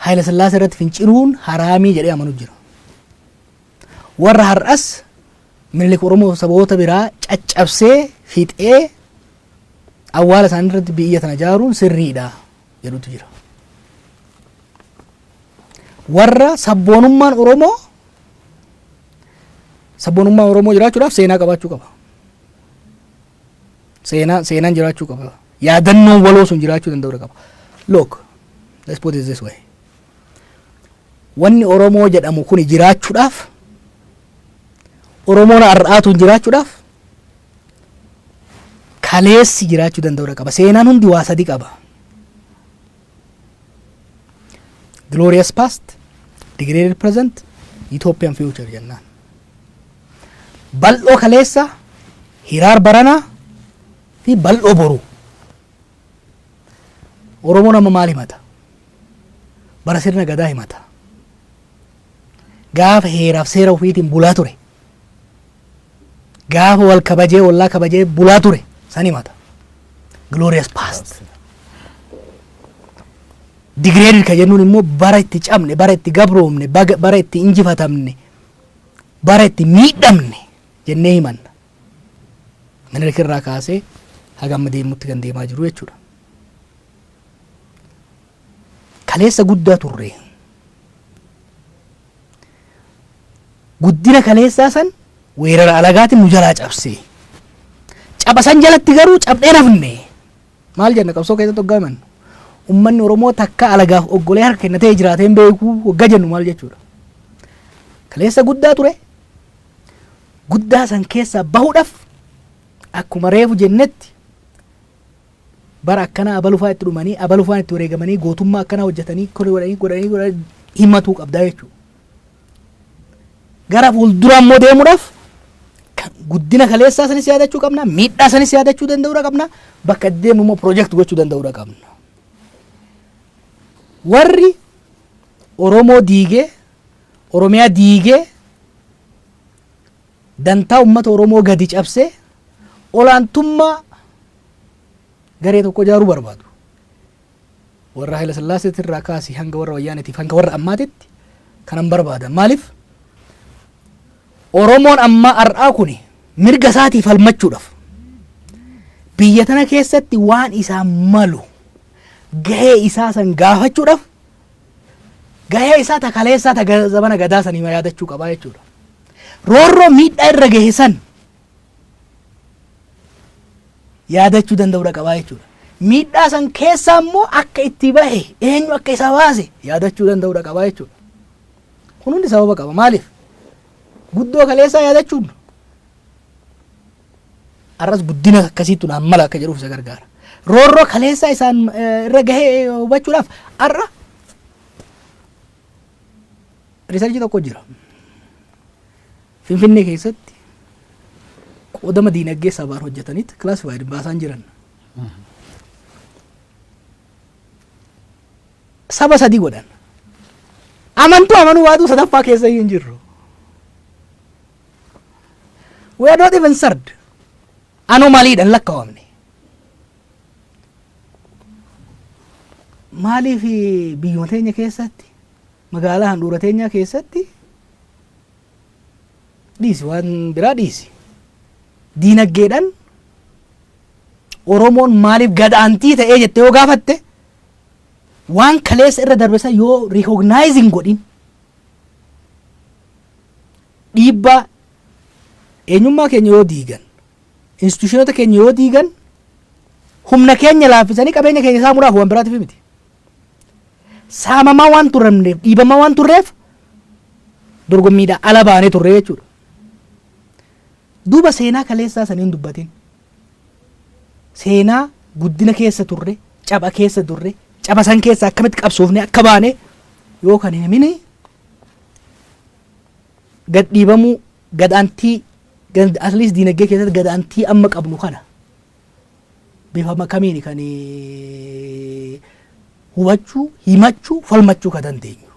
Haayila Sillaasee irratti finciluun haraamii jedhee amanu jira. Warra har'as Minilik Oromoo saboota biraa caccabsee fixee awwaala isaanii irratti biyya tana ijaaruun sirriidha jedhutu jira. Warra sabboonummaan Oromoo jiraachuudhaaf seenaa qabaachuu qaba. Seenaan jiraachuu qaba. Yaadannoon waloo sun jiraachuu danda'uu qaba. Look, let's put it this way. Wanni Oromoo jedhamu kun jiraachuudhaaf, Oromoon har'aatuun jiraachuudhaaf, kaleessi jiraachuu danda'uu qaba. Seenaan hundi waa sadi qaba. Glorious past, degraded present, utopian future jennaan. Bal'oo kaleessa, hiraar baranaa fi bal'oo boruu. Oromoon amma maal himata? Bara sirna Gadaa himata. Gaafa heeraaf seera ofiitiin bulaa ture. Gaafa wal kabajee, ollaa kabajee bulaa ture san himata. Glorious past. Degraded ka jennuun immoo bara itti cabne, bara itti gabroomne, bara itti injifatamne, bara itti miidhamne jennee himanna. Minilik irraa kaasee haga amma deemutti kan deemaa jiru jechuudha. Kaleessa guddaa turre. Guddina kaleessaa san weerara alagaatiin nu jalaa cabse. Caba san jalatti garuu cabdee nafne. Maal jenna qabsoo keessatti hoggaa himannu? Uummanni Oromoo takka alagaaf oggolee harka kennatee jiraatee hin beeku hoggaa jennu maal jechuudha? Kaleessa guddaa ture. Guddaa san keessaa bahuudhaaf, akkuma reefu jennetti, bara akkanaa abalufaa itti dhumanii, abalufaan itti wareegamanii, gootummaa akkanaa hojjetanii, godhanii godhanii godhanii himatuu qabdaa jechuudha. Gara fuulduraa immoo deemuudhaaf guddina kaleessaa sanis yaadachuu qabna, miidhaa sanis yaadachuu danda'uudha qabna, bakka deemnu immoo project gochuu danda'uudha qabna. Warri Oromoo diigee, Oromiyaa diigee, dantaa uummata Oromoo gadi cabsee olaantummaa garee tokko ijaaruu barbaadu. Warra Haayila Sillaaseetti irraa kaasii hanga warra Wayyaaniitiif hanga warra ammaatitti kanan barbaadan. Maaliif? Oromoon ammaa har'aa kuni mirga isaatii falmachuudhaaf biyya tana keessatti waan isaan malu, gahee isaa san gaafachuudhaaf, gahee isaa ta kaleessaa ta zamana Gadaa sanii yaadachuu qabaa jechuudha. Roorroo miidhaa irra gahe san yaadachuu danda'uudha qabaa jechuudha. Miidhaa san keessaa immoo akka itti bahe, eenyu akka isa baase yaadachuu danda'uudha qabaa jechuudha. Kun hundi sababa qaba. Maaliif? Guddoo kaleessaa yaadachuun har'as guddina akkasiitu naan mala akka jedhuuf isa gargaara. Roorroo kaleessaa isaan irra gahee hubachuudhaaf har'a Research tokko jira. Finfinnee keessatti qoodama diinagdee sabaan hojjetanitti classified baasaan jiran. Saba sadii godhan. Amantuu amanuu waatuu sadaffaa keessa iyyuu hin jirru. We are not even third. Anomalydhaan lakkaawamne. Maaliif biyyuma teenya keessatti, magaalaa handhuura teenyaa keessatti, dhiisi, waan biraa dhiisi, diinagdeedhaan Oromoon maaliif gadaantii ta'ee jettee yoo gaafatte, waan kaleessa irra darbe san yoo recognize hin godhin, dhiibbaa eenyummaa keenya yoo diigan, institutionoota keenya yoo diigan, humna keenya laaffisanii qabeenya keenya saamuudhaaf, waan biraatiif miti. Saamamaa waan turreef, dhiibamaa waan turreef, dorgommiidhaa ala baanee turre jechuudha. Duuba seenaa kaleessaa saniin dubbatin. Seenaa guddina keessa turre, capha keessa turre, capha san keessa akkamitti qabsoofne akka baane yoo kan hin himine, gad dhiibamuu, gadaantii, at least diinagdee keessatti gadaantii amma qabnu kana bifa kamiin kan hubachuu, himachuu, falmachuu ka dandeenyu?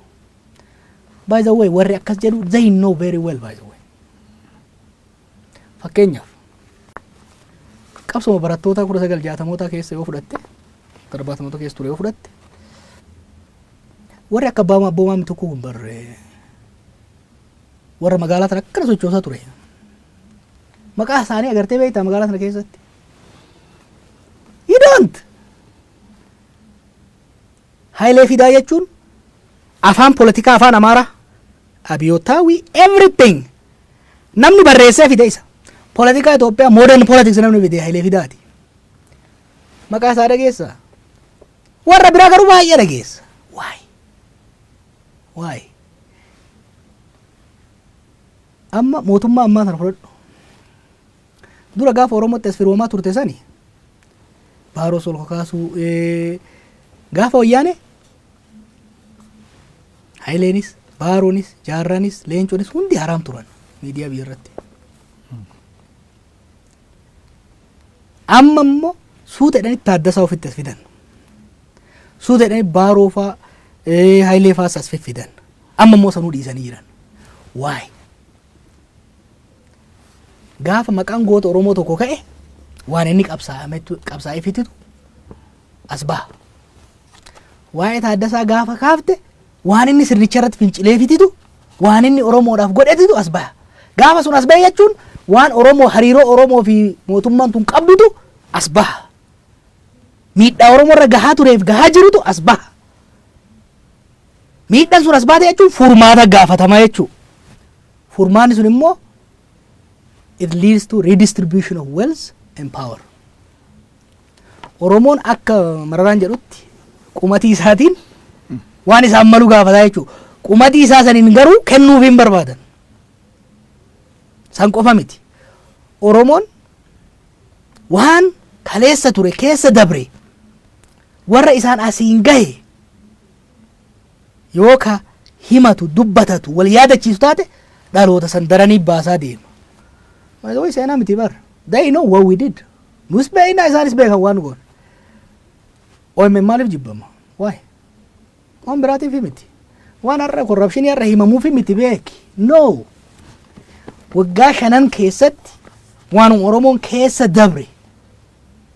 By the way, warri akkas jedhu, they know very well, by the way. Fakkeenyaaf, qabsoma barattoota 1960moota keessa yoo fudhatte, 70moota keessa ture yoo fudhatte, warri akka abbaa abboomaa tokko kun barree warra magaalaa tana akkana sochoosaa ture. Maqaa isaanii agartee beektaa magaalaa tana keessatti? You don't. Hayilee Fidaa jechuun afaan poolitikaa afaan Amaaraa abiyyootaawi everything namni barreessee fide isa. Poolitikaa Itoophiyaa, modern politics, namni fide Hayilee Fidaati. Maqaa isaa dhageessa. Warra biraa garuu baay'ee dhageessa. Why? Why? Amma mootummaa ammaa kana fudhadhu. Dura gaafa Oromootti as firoomaa turte sani Baaroo sol kakaasuu, gaafa Wayyaane Hayileenis, Baaroonis, Jaarranis, Leencoonis hundi haraam turan miidiyaa biyya irratti. Amma immoo suuta jedhanii Taaddasaa ofitti as fidan. Suuta jedhanii Baaroo faa, Hayilee faas as fiffidan. Amma immoo sanuu dhiisanii jiran. Why? Gaafa maqaan goota Oromoo tokko ka'e, waan inni qabsaa'ee fititu as baha. Waa'ee Taaddasaa gaafa kaafte, waan inni sirnicha irratti fincilee fititu, waan inni Oromoodhaaf godhetitu as baha. Gaafa sun as bahe jechuun waan Oromoo, hariiroo Oromoo fi mootummaan tun qabdutu as baha. Miidhaa Oromoo irra gahaa tureef gahaa jirutu as baha. Miidhaan sun as baate jechuun furmaata gaafatama jechuudha. Furmaanni sun immoo it leads to redistribution of wealth and power. Oromoon akka Mararaan jedhutti qumatii isaatiin waan isaan malu gaafataa jechuudha. Qumatii isaa saniin garuu kennuuf hin barbaadan. San qofa miti. Oromoon waan kaleessa ture keessa dabre, warra isaan asiin gahe yoo ka himatu, dubbatatu, wal yaadachiisu taate, dhaloota san daranii baasaa deema. Way seenaa miti bar. They know what we did. Nus beekna, isaanis beekan waan goone. OMN maaliif jibbama? Why? Waan biraatiif miti. Waan har'a corruptionii har'a himamuuf miti, beeki. No. Waggaa 5n keessatti waan Oromoon keessa dabre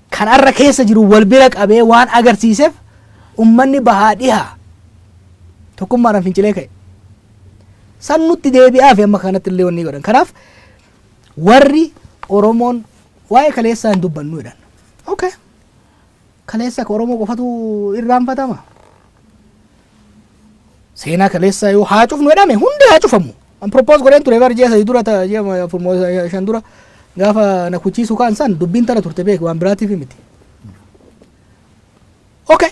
kan har'a keessa jiru wal bira qabee waan agarsiiseef, ummanni bahaa dhihaa tokkummaadhaan fincilee ka'e. San nutti deebi'aa fi amma kanatti illee wanni godhan. Kanaaf warri Oromoon waa'ee kaleessaa hin dubbannu jedhan. Okay. Kaleessa ka Oromoo qofatu irraanfatama. Seenaa kaleessaa yoo haa cufnu jedhame, hundi haa cufamu. An propose godheen ture bar ji'a 3 dura, ji'a 4 5 dura, gaafa na kuchiisu kaan san dubbiin tana turte, beek, waan biraatiif miti. Okay.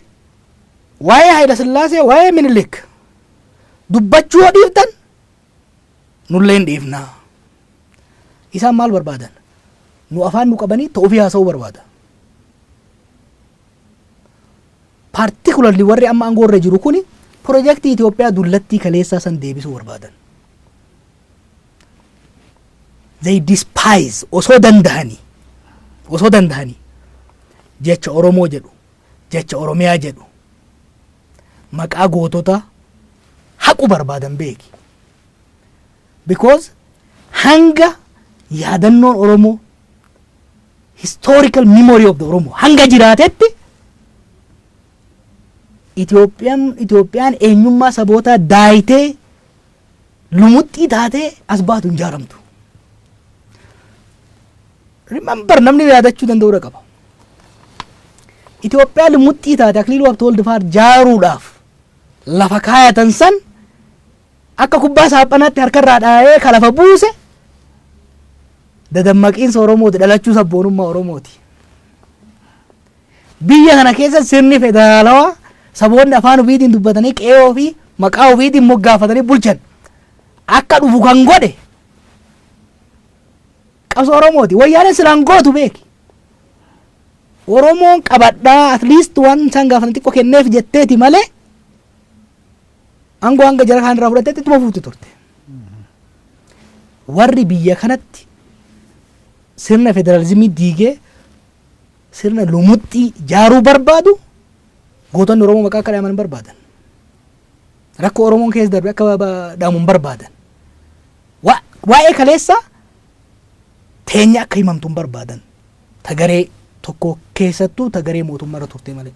Waa'ee Hayila Sillaasee, waa'ee Minilik dubbachuu yoo dhiiftan, nullee hin dhiifnaa. Isaan maal barbaadan? Nu afaan nu qabanii ta'uufii haasa'uu barbaada. Particularly warri amma aangoo irra jiru kuni Pirojektii Itoophiyaa dullattii kaleessaa san deebisuu barbaadan. They despise, osoo dandahanii jecha Oromoo jedhu, jecha Oromiyaa jedhu, maqaa gootota haqu barbaadan, beeki. Because hanga yaadannoon Oromoo, historical memory of the Oromoo hanga jiraatetti, Itoophiyaan eenyummaa sabootaa daayitee lumuxxii taatee as baatu hin jaaramtu. Remember, namni yaadachuu danda'uudha qaba. Itoophiyaa lumuxxii taate Akiliiluu Habtewold fa'aa jaaruudhaaf lafa kaayatan san akka kubbaa saaphanaatti harkarraa dhaayee ka lafa buuse dadammaqiinsa Oromooti, dhalachuu sabboonummaa Oromooti. Biyya kana keessa sirni federaalawaa saboonni afaan ofiitiin dubbatanii, qe'ee ofii maqaa ofiitiin moggaafatanii bulchan akka dhufu kan godhe qabsoo Oromooti. Wayyaaneen silaan gootu, beeki. Oromoon qabadhaa, at least waan isaan gaafatan xiqqoo kenneef jetteeti malee, aangoo hanga jara kaan irraa fudhatteetti ittuma fuuti turte. Warri biyya kanatti sirna federaalizimii diigee sirna lumuxxii jaaruu barbaadu gootonni Oromoo maqaa akka dhaaman hin barbaadan. Rakkoo Oromoon keessa darbe akka dhaamu hin barbaadan. Waa'ee kaleessaa teenya akka himamtu hin barbaadan. Tagaree tokko keessattuu tagaree mootummaa irra turte malee.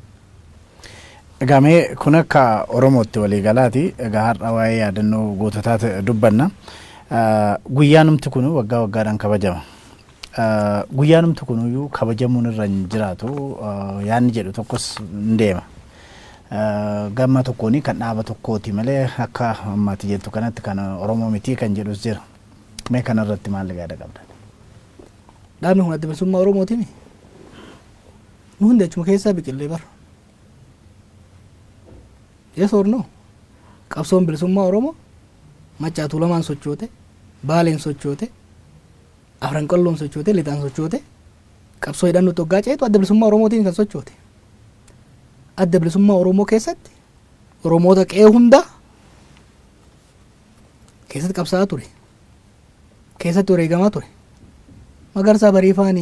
Egaa mee kun akka Oromootti waliigalaati. Egaa har'a waa'ee yaadannoo goototaa dubbanna. Guyyaanumti kun waggaa waggaadhaan kabajama. Guyyaanumti kun iyyuu kabajamuun irra hin jiraatu yaadni jedhu tokkos hin deema. Gama tokkoon kan dhaaba tokkooti malee akka ammaatti jettu kanatti kan Oromoo miti kan jedhus jira. Mee kanarratti maal yaada qabda? Dhaabni kun Adda Bilisummaa Oromootiin nu hundi achuma keessaa biqillee bara. Yes or no? Qabsoon bilisummaa Oromoo Maccaa Tuulamaan sochoote, Baaleen sochoote, Afran Qalloon sochoote, Lixaan sochoote, qabsoo hidhannutti hoggaa ceetu Adda Bilisummaa Oromootiin kan sochoote. Adda Bilisummaa Oromoo keessatti Oromoota qe'ee hundaa keessatti qabsaa'aa ture. Keessatti wareegamaa ture. Magarsaa Bariifaan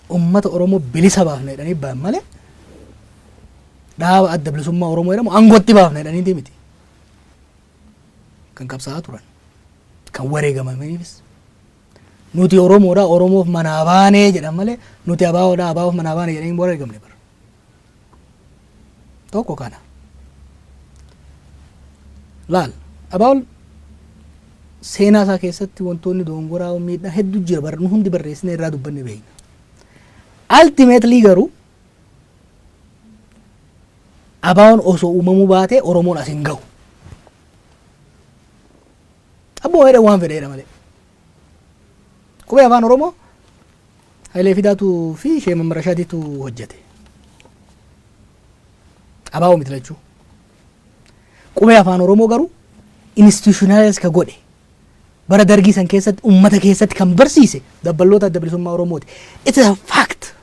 uummata Oromoo bilisa baafna jedhanii ba'an malee dhaaba Adda Bilisummaa Oromoo jedhamu aangootti baafna jedhaniiti miti. Kan qabsaa'aa turan. Kan wareegamaniifis. Nuti Oromoodha, Oromoof manaa baanee jedhan malee nuti ABOdha, ABOf manaa baanee jedhanii hin wareegamne bara. Tokko kana. Laal, ABOn seenaa isaa keessatti wantoonni doongoraa miidhaa hedduu jira, bara nu hundi barreessine irraa dubbanne beekna. Ultimately garuu ABOn osoo uumamuu baatee Oromoon as hin gahu. Abboo fedhe waan fedheedha malee. Qubee Afaan Oromoo Hayilee Fidaatuu fi Ishee Mammarashaatiitu hojjete. ABO miti lachuu. Qubee Afaan Oromoo garuu institutionalize ka godhe, bara Dargii san keessatti ummata keessatti kan barsiise dabballoota Adda Bilisummaa Oromooti. It is a fact.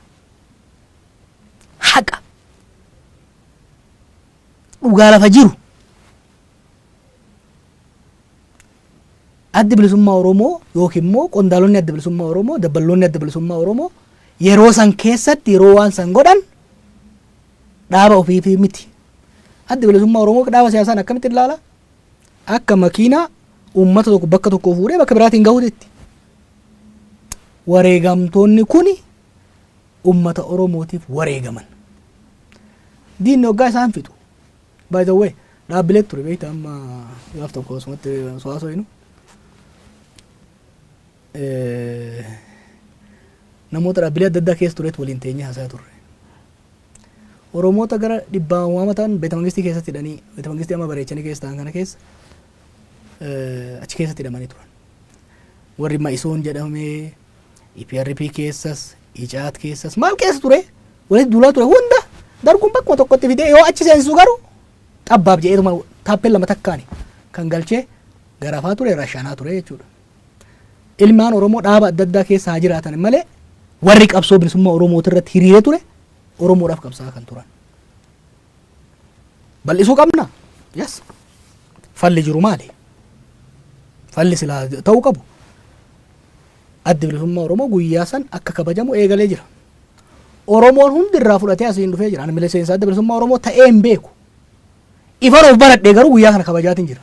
Haqa. Dhugaa lafa jiru. Addi Bilisummaa Oromoo yookiin immoo qondaalonni Adda Bilisummaa Oromoo, dabballoonni Adda Bilisummaa Oromoo yeroo san keessatti yeroo waan san godhan dhaaba ofiifi miti. Addi Bilisummaa Oromoo dhaaba siyaasaan akkamitti ilaala? Akka makiinaa uummata tokko bakka tokko fuudhee bakka biraatiin gahuutti. Wareegamtoonni kuni uummata Oromootiif wareegaman. Diinni hoggaa isaan fixu. By the way, dhaabbilee ture beekta, amma gaaf tokko osumatti osoo haasofnu. Namoota dhaabbilee adda addaa keessa turetu waliin teenyee haasaa turre. Oromoota gara dhibbaan waama ta'an beeta mangistii keessatti hidhanii, beeta mangistii amma bareechanii keessa ta'an kana keessa, achi keessatti hidhamanii turan. Warri Ma'isoon jedhamee EPRP keessas, ICAT keessas, maal keessa ture, walitti duulaa ture hunda darguun bakkuma tokkotti fidee yoo achi seensisu garuu xabbaab jedheetuma taappeen lama takkaani kan galchee garafaa ture, rashaanaa ture jechuudha. Ilmaan Oromoo dhaaba adda addaa keessa haa jiraatan malee warri qabsoo bilisummaa Oromooti irratti hiriiree ture Oromoodhaaf qabsaa'aa kan turan. Bal'isuu qabna. Yes. Falli jiru maali? Falli silaa ta'uu qabu. Addi Bilisummaa Oromoo guyyaa san akka kabajamu eegalee jira. Oromoon hundi irraa fudhatee asiin dhufee jira. Ani miseensa Adda Bilisummaa Oromoo ta'ee hin beeku. Ifan of baradhee garuu guyyaa kana kabajaatiin jira.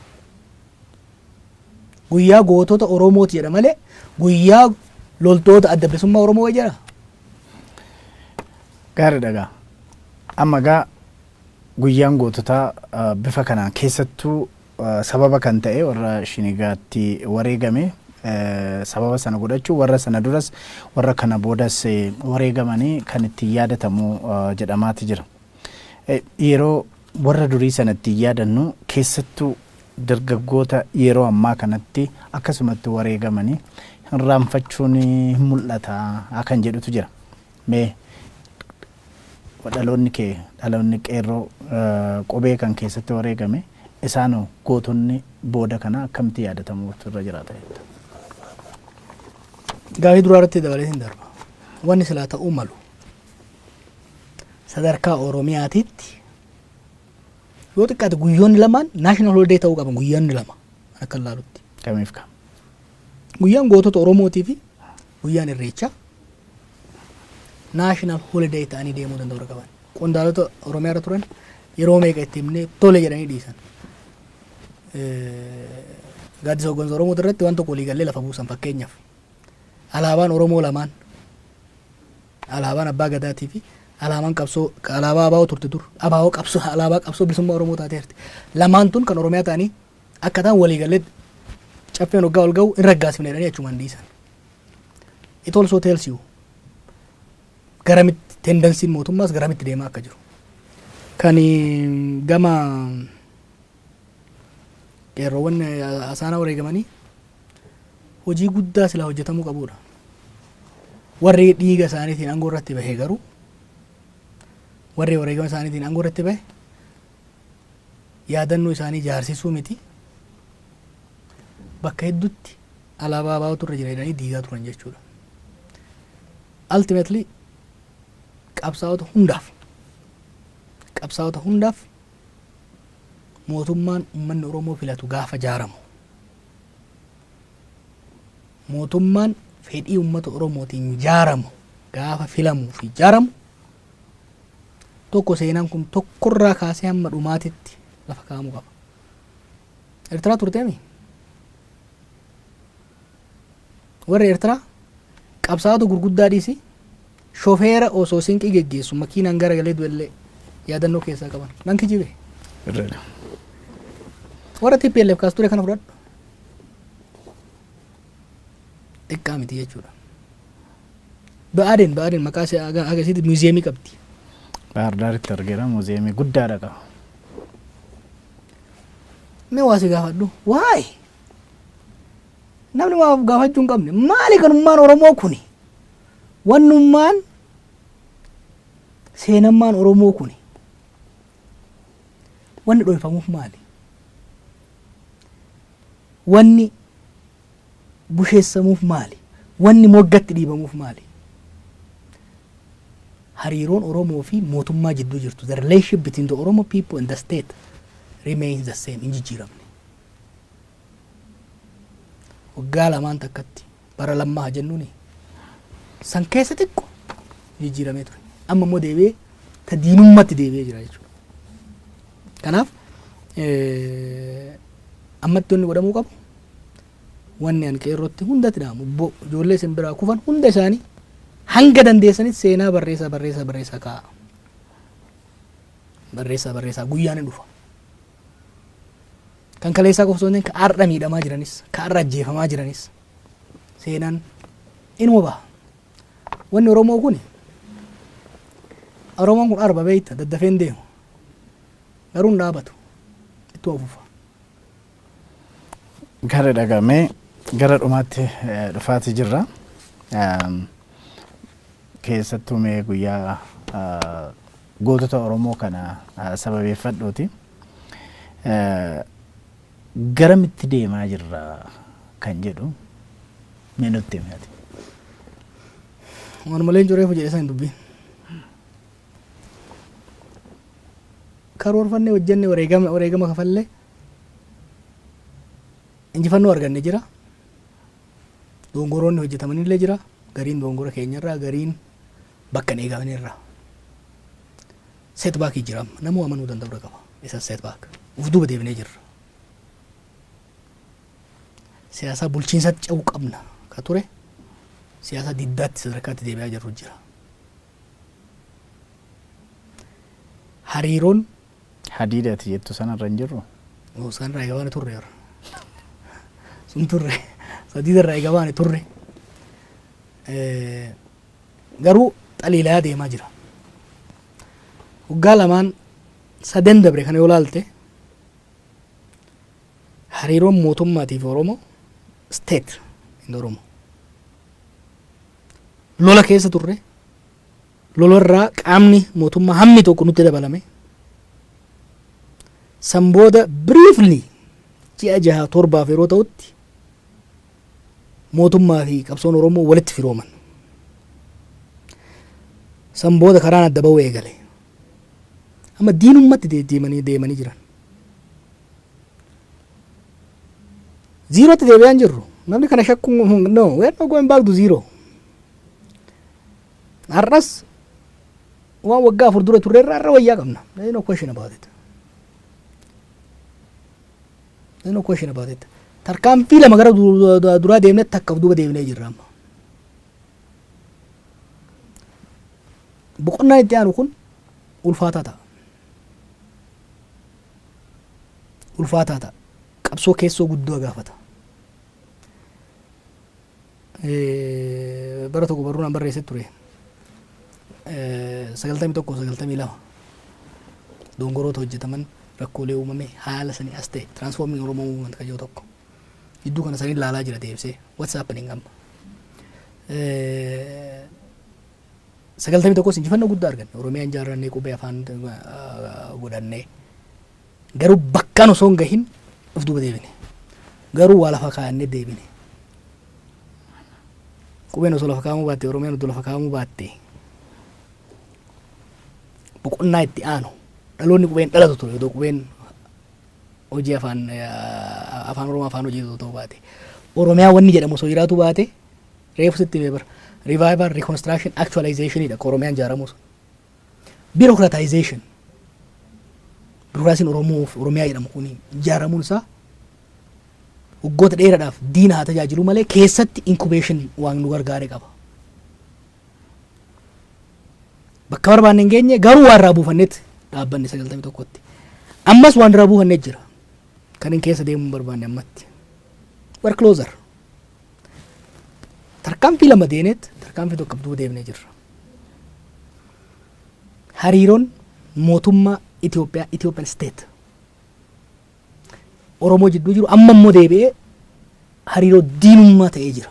Guyyaa gootota Oromooti jedha malee guyyaa loltoota Adda Bilisummaa Oromoo jedha. Gaariidha gaa. Amma gaa guyyaan goototaa bifa kanaan keessattuu sababa kan ta'e warra Shinigaatti wareegame sababa sana godhachuu, warra sana duras warra kana boodas wareegamanii kan ittiin yaadatamu jedhamaati jira. Yeroo warra durii sana ittiin yaadannu, keessattuu dargaggoota yeroo ammaa kanatti akkasumatti wareegamanii hinraanfachuun hin mul'ata kan jedhutu jira. Mee dhaloonni kee, dhaloonni qeerroo qubee kan keessatti wareegame, isaanoo gootonni booda kana akkamitti yaadatamuutu irra jiraata jetta? Gaafii duraa irratti dabalee hin darba. Wanni silaa ta'uu malu sadarkaa Oromiyaatitti yoo xiqqaate guyyoonni lamaan national holiday ta'uu qaban, guyyoonni lama akka ilaalutti. Kamiif kam? Guyyaan gootota Oromootii fi guyyaan Irreechaa national holiday ta'anii deemuu danda'uu qaban. Qondaalota Oromiyaa irra turan yeroo meeqa itti himnee tole jedhanii dhiisan. Gaaddisa hooggansa Oromoo irratti waan tokko waliigallee lafa buusan. Fakkeenyaaf, alaabaan Oromoo lamaan, alaabaan Abbaa Gadaatii fi alaabaan qabsoo, alaabaa ABO turte dur, ABO qabsoo, alaabaa qabsoo bilisummaa Oromoo taateerti. Lamaan tun kan Oromiyaa ta'anii akka ta'an waliigallee caffeen waggaa ol ga'u hin raggaasifne jedhanii achumaan dhiisan. It also tells you garamitti tendencyn mootummaas garamitti deemaa akka jiru. Kan gama qeerroowwan asaanaa wareegamanii hojii guddaa silaa hojjetamuu qabudha. Warri dhiiga isaaniitiin aangoo irratti bahe garuu, warri wareegama isaaniitiin aangoo irratti bahe, yaadannoo isaanii jaarsisuu miti, bakka hedduutti alaabaa ABOtu irra jira jedhanii diigaa turan jechuudha. Ultimately qabsaa'ota hundaaf mootummaan uummanni Oromoo filatu gaafa jaaramu, mootummaan fedhii uummata Oromootiin jaaramu gaafa filamuu fi jaaramu tokko, seenaan kun tokkorraa kaasee hamma dhumaatitti lafa kaa'amuu qaba. Eertiraa turteemi? Warri Eertiraa qabsaa'ota gurguddaa dhiisi, shofeera osoo sinqii geggeessu makiinaan garagalee du'ellee yaadannoo keessaa qaban. Nan kijibe? Warra TPLF kaas ture kana fudhadhu. Xiqqaa miti jechuudha. Ba'aadeen maqaa ishee agasitti museumii qabdi. Bahar Daaritti argeera, museumii guddaadha qaba. Mee waa si gaafadhu. Waa'ee namni waa gaafachuu hin qabne, maali kanummaan Oromoo kuni? Wannummaan seenammaan Oromoo kuni wanni dhoyfamuuf maali? Wanni busheessamuuf maali? Wanni moggatti dhiibamuuf maali? Hariiroon Oromoo fi mootummaa jidduu jirtu, the relationship between the Oromo people and the state remains the same, hin jijjiiramne. Waggaa lamaan takkatti bara lammaa jennuuni san keessa xiqqo jijjiiramee ture. Amma immoo deebi'ee ta diinummaatti deebi'ee jira jechuudha. Kanaaf ammatti wanni godhamuu qabu, wanni an qeerrootti hundatti dhaamu, ijoollee isin biraa kufan hunda isaanii hanga dandeessanitti seenaa barreessaa, barreessaa, barreessaa kaa'a. Barreessaa, barreessaa, guyyaan hin dhufa. Kan kaleessaa qofa osoo hin ta'in, ka har'a miidhamaa jiranis, ka har'a ajjeefamaa jiranis seenaan inuma baha. Wanni Oromoo kun, Oromoon kun arba beeyta, daddafee hin deemu. Garuu hin dhaabatu. Ittuma fufa. Gara dhagamee gara dhumaatti dhufaati jirra. Keessattuu mee guyyaa gootota Oromoo kana sababeeffadhuuti. Garamitti deemaa jirra kan jedhu mee nutti himi ati. Waanuma leencoo reefu jedhe san dubbiin. Karoorfanne, hojjenne, wareegama wareegama kafallee injifannoo arganne jira. Dongoroonni hojjetamanillee jira. Gariin dongora keenyarraa, gariin bakka hin eegamanirraa. Setback jira amma. Namuu amanuu danda'uu qaba. Isa setback. Uf duuba deebinee jirra. Siyaasa bulchiinsatti ce'uu qabna ka ture siyaasa diddaatti sadarkaatti deebi'aa jirru jira. Hariiroon Hadiidati jettu sanarra hin jirru. Isaan irraa eegabaane turre yeroo. Sun turre. Sadiida irraa eegabaane turre. Garuu xaliilaa deemaa jira. Waggaa lamaan sadan dabre kana yoo laalte, hariiroon mootummaatiif Oromoo, state in Oromoo, lola keessa turre. Lola irraa qaamni mootummaa hammi tokko nutti dabalame. San booda briefly ji'a 6 7f yeroo ta'utti mootummaa fi qabsoon Oromoo walitti firooman. San booda karaan adda bahuu eegale. Amma diinummatti deemanii deemanii jiran. Zero tti deebi'aan jirru. Namni kana shakkuun, no, we are not going back to zero. Har'as waan waggaa 4 dura turre irra har'a wayyaa qabna. There is no question about it. There is no question about it. Tarkaanfii lama gara duraa deemnee takka of duuba deebinee jirra amma. Boqonnaan itti aanu kun ulfaataa ta'a. Ulfaataa ta'a. Qabsoo keessoo guddoo gaafata. Bara tokko barruun an barreesse ture. 91, 92 dongoroota hojjetaman, rakkoolee uumame, haala sanii as ta'e, transforming Oromoo movement kan jiru tokko. Jidduu kana sanii ilaalaa jira deebisee. What's happening amma? 91s injifannoo guddaa arganne. Oromiyaan ijaarrannee, qubee afaan godhannee. Garuu bakkaan osoo hin gahin of duuba deebine. Garuu waa lafa kaa'annee deebine. Qubeen osoo lafa kaa'amuu baatte, Oromiyaan osoo lafa kaa'amuu baatte, boqonnaa itti aanu dhaloonni qubeen dhalatu ture otoo qubeen hojii afaan Oromoo afaan hojii osoo ta'uu baate. Oromiyaa wanni jedhamu osoo jiraatu baate, reefu sitti himee bara. Revival, reconstruction, actualization dha Oromiyaan ijaaramu sun. Bureaucratization. Bureaucracy n Oromoo fi Oromiyaa jedhamu kun ijaaramuun isaa waggoota dheeraadhaaf diina haa tajaajilu malee keessatti incubation waan nu gargaare qaba. Bakka barbaanne hin geenye, garuu waan irraa buufannetti dhaabbanne 91tti. Ammas waan irraa buufannee jira. Kan hin keessa deemuu hin barbaanne ammatti. We're closer. Tarkaanfii lama deeneet tarkaanfii tokko duuba deemnee jirra. Hariiroon mootummaa Itoophiyaa, Ethiopian state, Oromoo jidduu jiru amma immoo deebi'ee hariiroo diinummaa ta'ee jira.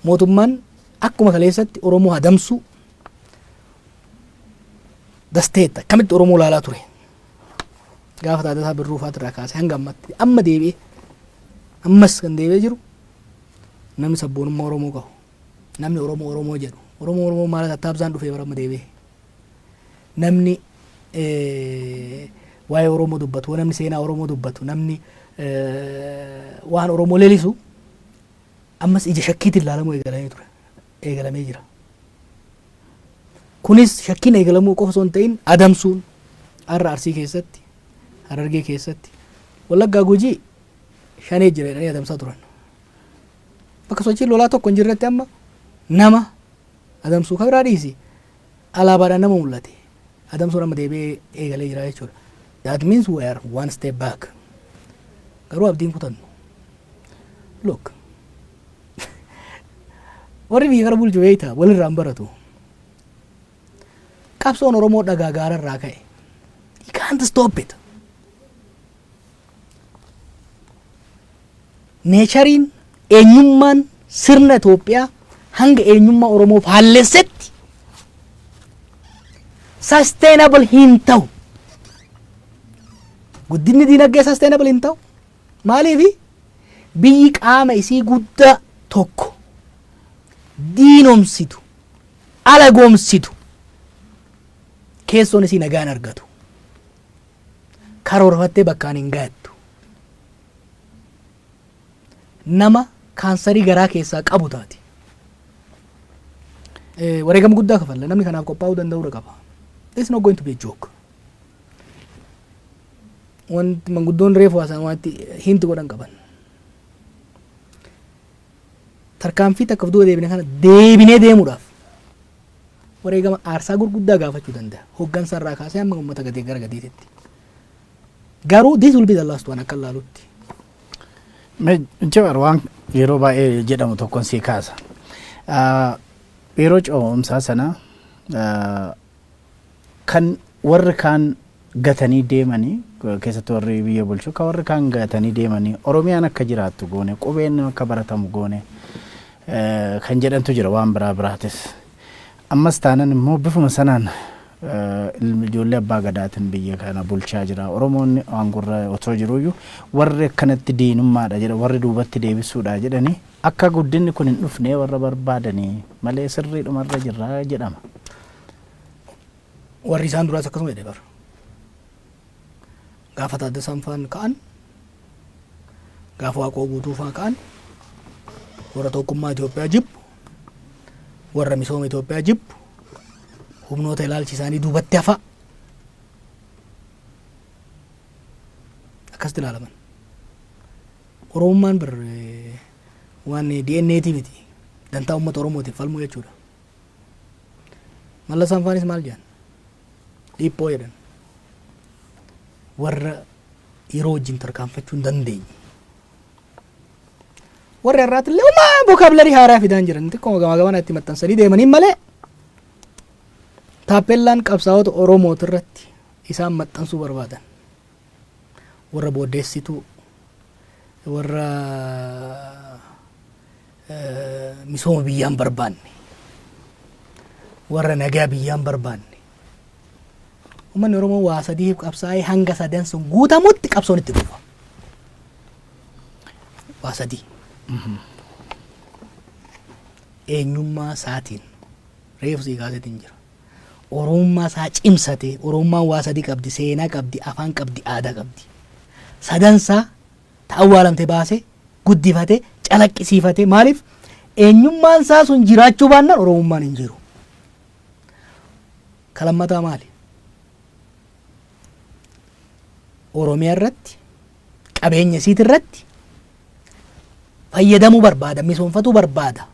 Mootummaan akkuma kaleessatti Oromoo adamsuu, the state akkamitti Oromoo ilaalaa ture. Gaafa Taaddasaa Birruu fa'aa irraa kaasee hanga ammatti, amma deebi'ee ammas kan deebi'ee jiru, namni sabboonummaa Oromoo qabu, namni Oromoo Oromoo jedhu, Oromoo Oromoo maal tattaabsaan dhufee bara amma deebi'ee namni waa'ee Oromoo dubbatu, namni seenaa Oromoo dubbatu, namni waan Oromoo leelisu ammas ija shakkiitiin ilaalamuu eegalamee ture, eegalamee jira. Kunis shakkiin eegalamuu qofa osoo hin ta'in adamsuun har'a Arsii keessatti, Harargee keessatti, Wallaggaa, Gujii shanee jira jedhanii adamsaa turan. Bakka sochiin lolaa tokko hin jirretti amma nama adamsuu kan biraa dhiisi. Alaabaadhaan nama mul'ate. Adamsuun amma deebi'ee eegalee jira jechuudha. That means we are one step back. Garuu abdiin kutannu. Look. Warri biyya kana bulchu beektaa walirraa hin baratu. Qabsoon Oromoo dhagaa gaararraa ka'e. You can't stop it. Nature iin eenyummaan sirna Itoophiyaa hanga eenyummaa Oromoo faallessetti sustainable hin ta'u. Guddinni diinagdee sustainable hin ta'u. Maaliifi? Biyyi qaama isii guddaa tokko diinomsitu, alagoomsitu, Keessoon isii nagaan argatu. Karoorfattee bakkaan hin ga'attu. Nama kaansarii garaa keessaa qabu taati. Wareegama guddaa kafalla. Namni kanaaf qophaa'uu danda'uudha qaba. It's not going to be a joke. Wanti manguddoon reefu haasa'an wanti hinti godhan qaban. Tarkaanfii takka of duuba deebine kana deebinee deemuudhaaf wareegama aarsaa gurguddaa gaafachuu danda'a. Hoggansa irraa kaasee hamma uummata gadee gara gadiititti. Garuu this will be the last one akka ilaalutti. Jawar, waan yeroo baay'ee jedhamu tokkoon sii kaasa. Yeroo ce'umsaa sana kan warri kaan gatanii deemanii, keessattuu warri biyya bulchu, kan warri kaan gatanii deemanii Oromiyaan akka jiraattu goone, qubeen akka baratamu goone kan jedhantu jira, waan biraa biraatis. Ammas taanan immoo bifuma sanaan ijoollee abbaa gadaatiin biyya kana bulchaa jira. Oromoonni aangorra otoo jiruyyuu warri akkanatti diinummaadha jedha, warri duubatti deebisuudha jedhanii, akka guddinni kun hin dhufne warra barbaadanii malee sirriidhumarra jirra jedhama. Warri isaan duraas akkasuma jedhe bara. Gaafa Taaddasaan faan ka'an, gaafa Waaqoo Guutuu faan ka'an, warra tokkummaa Itoophiyaa jibbu, warra misooma Itoophiyaa jibbu, humnoota ilaalchi isaanii duubatti hafa akkasitti ilaalaman. Oromummaan bir waan DNAti miti, dantaa uummata Oromootiif falmuu jechuudha. Mallasaan faanis maal jedhan? Dhiphoo jedhan. Warra yeroo wajjin tarkaanfachuu hin dandeenye. Warri har'aati illee homaa vocabulary haaraa fidaan jiran, xiqqoo gamaa gamana itti maxxansanii deemanii malee, taappellaan qabsaa'ota Oromooti irratti isaan maxxansuu barbaadan. Warra booddeessituu, warra misooma biyyaan barbaanne, warra nagaa biyyaan barbaanne. Uummanni Oromoo waa sadiif qabsaa'ee hanga sadan sun guutamutti qabsoon itti fufa. Waa sadii. Eenyummaa isaatiin reefu sii kaasetiin jira. Oromummaa isaa cimsatee, Oromummaan waa sadii qabdi: seenaa qabdi, afaan qabdi, aadaa qabdi. Sadansaa ta awwaalamte baasee, guddifatee, calaqqisiifatee. Maaliif? Eenyummaan isaa sun jiraachuu baannaan Oromummaan hin jiru. Ka lammataa maali? Oromiyaa irratti, qabeenya isiit irratti fayyadamuu barbaada, misoomfatuu barbaada.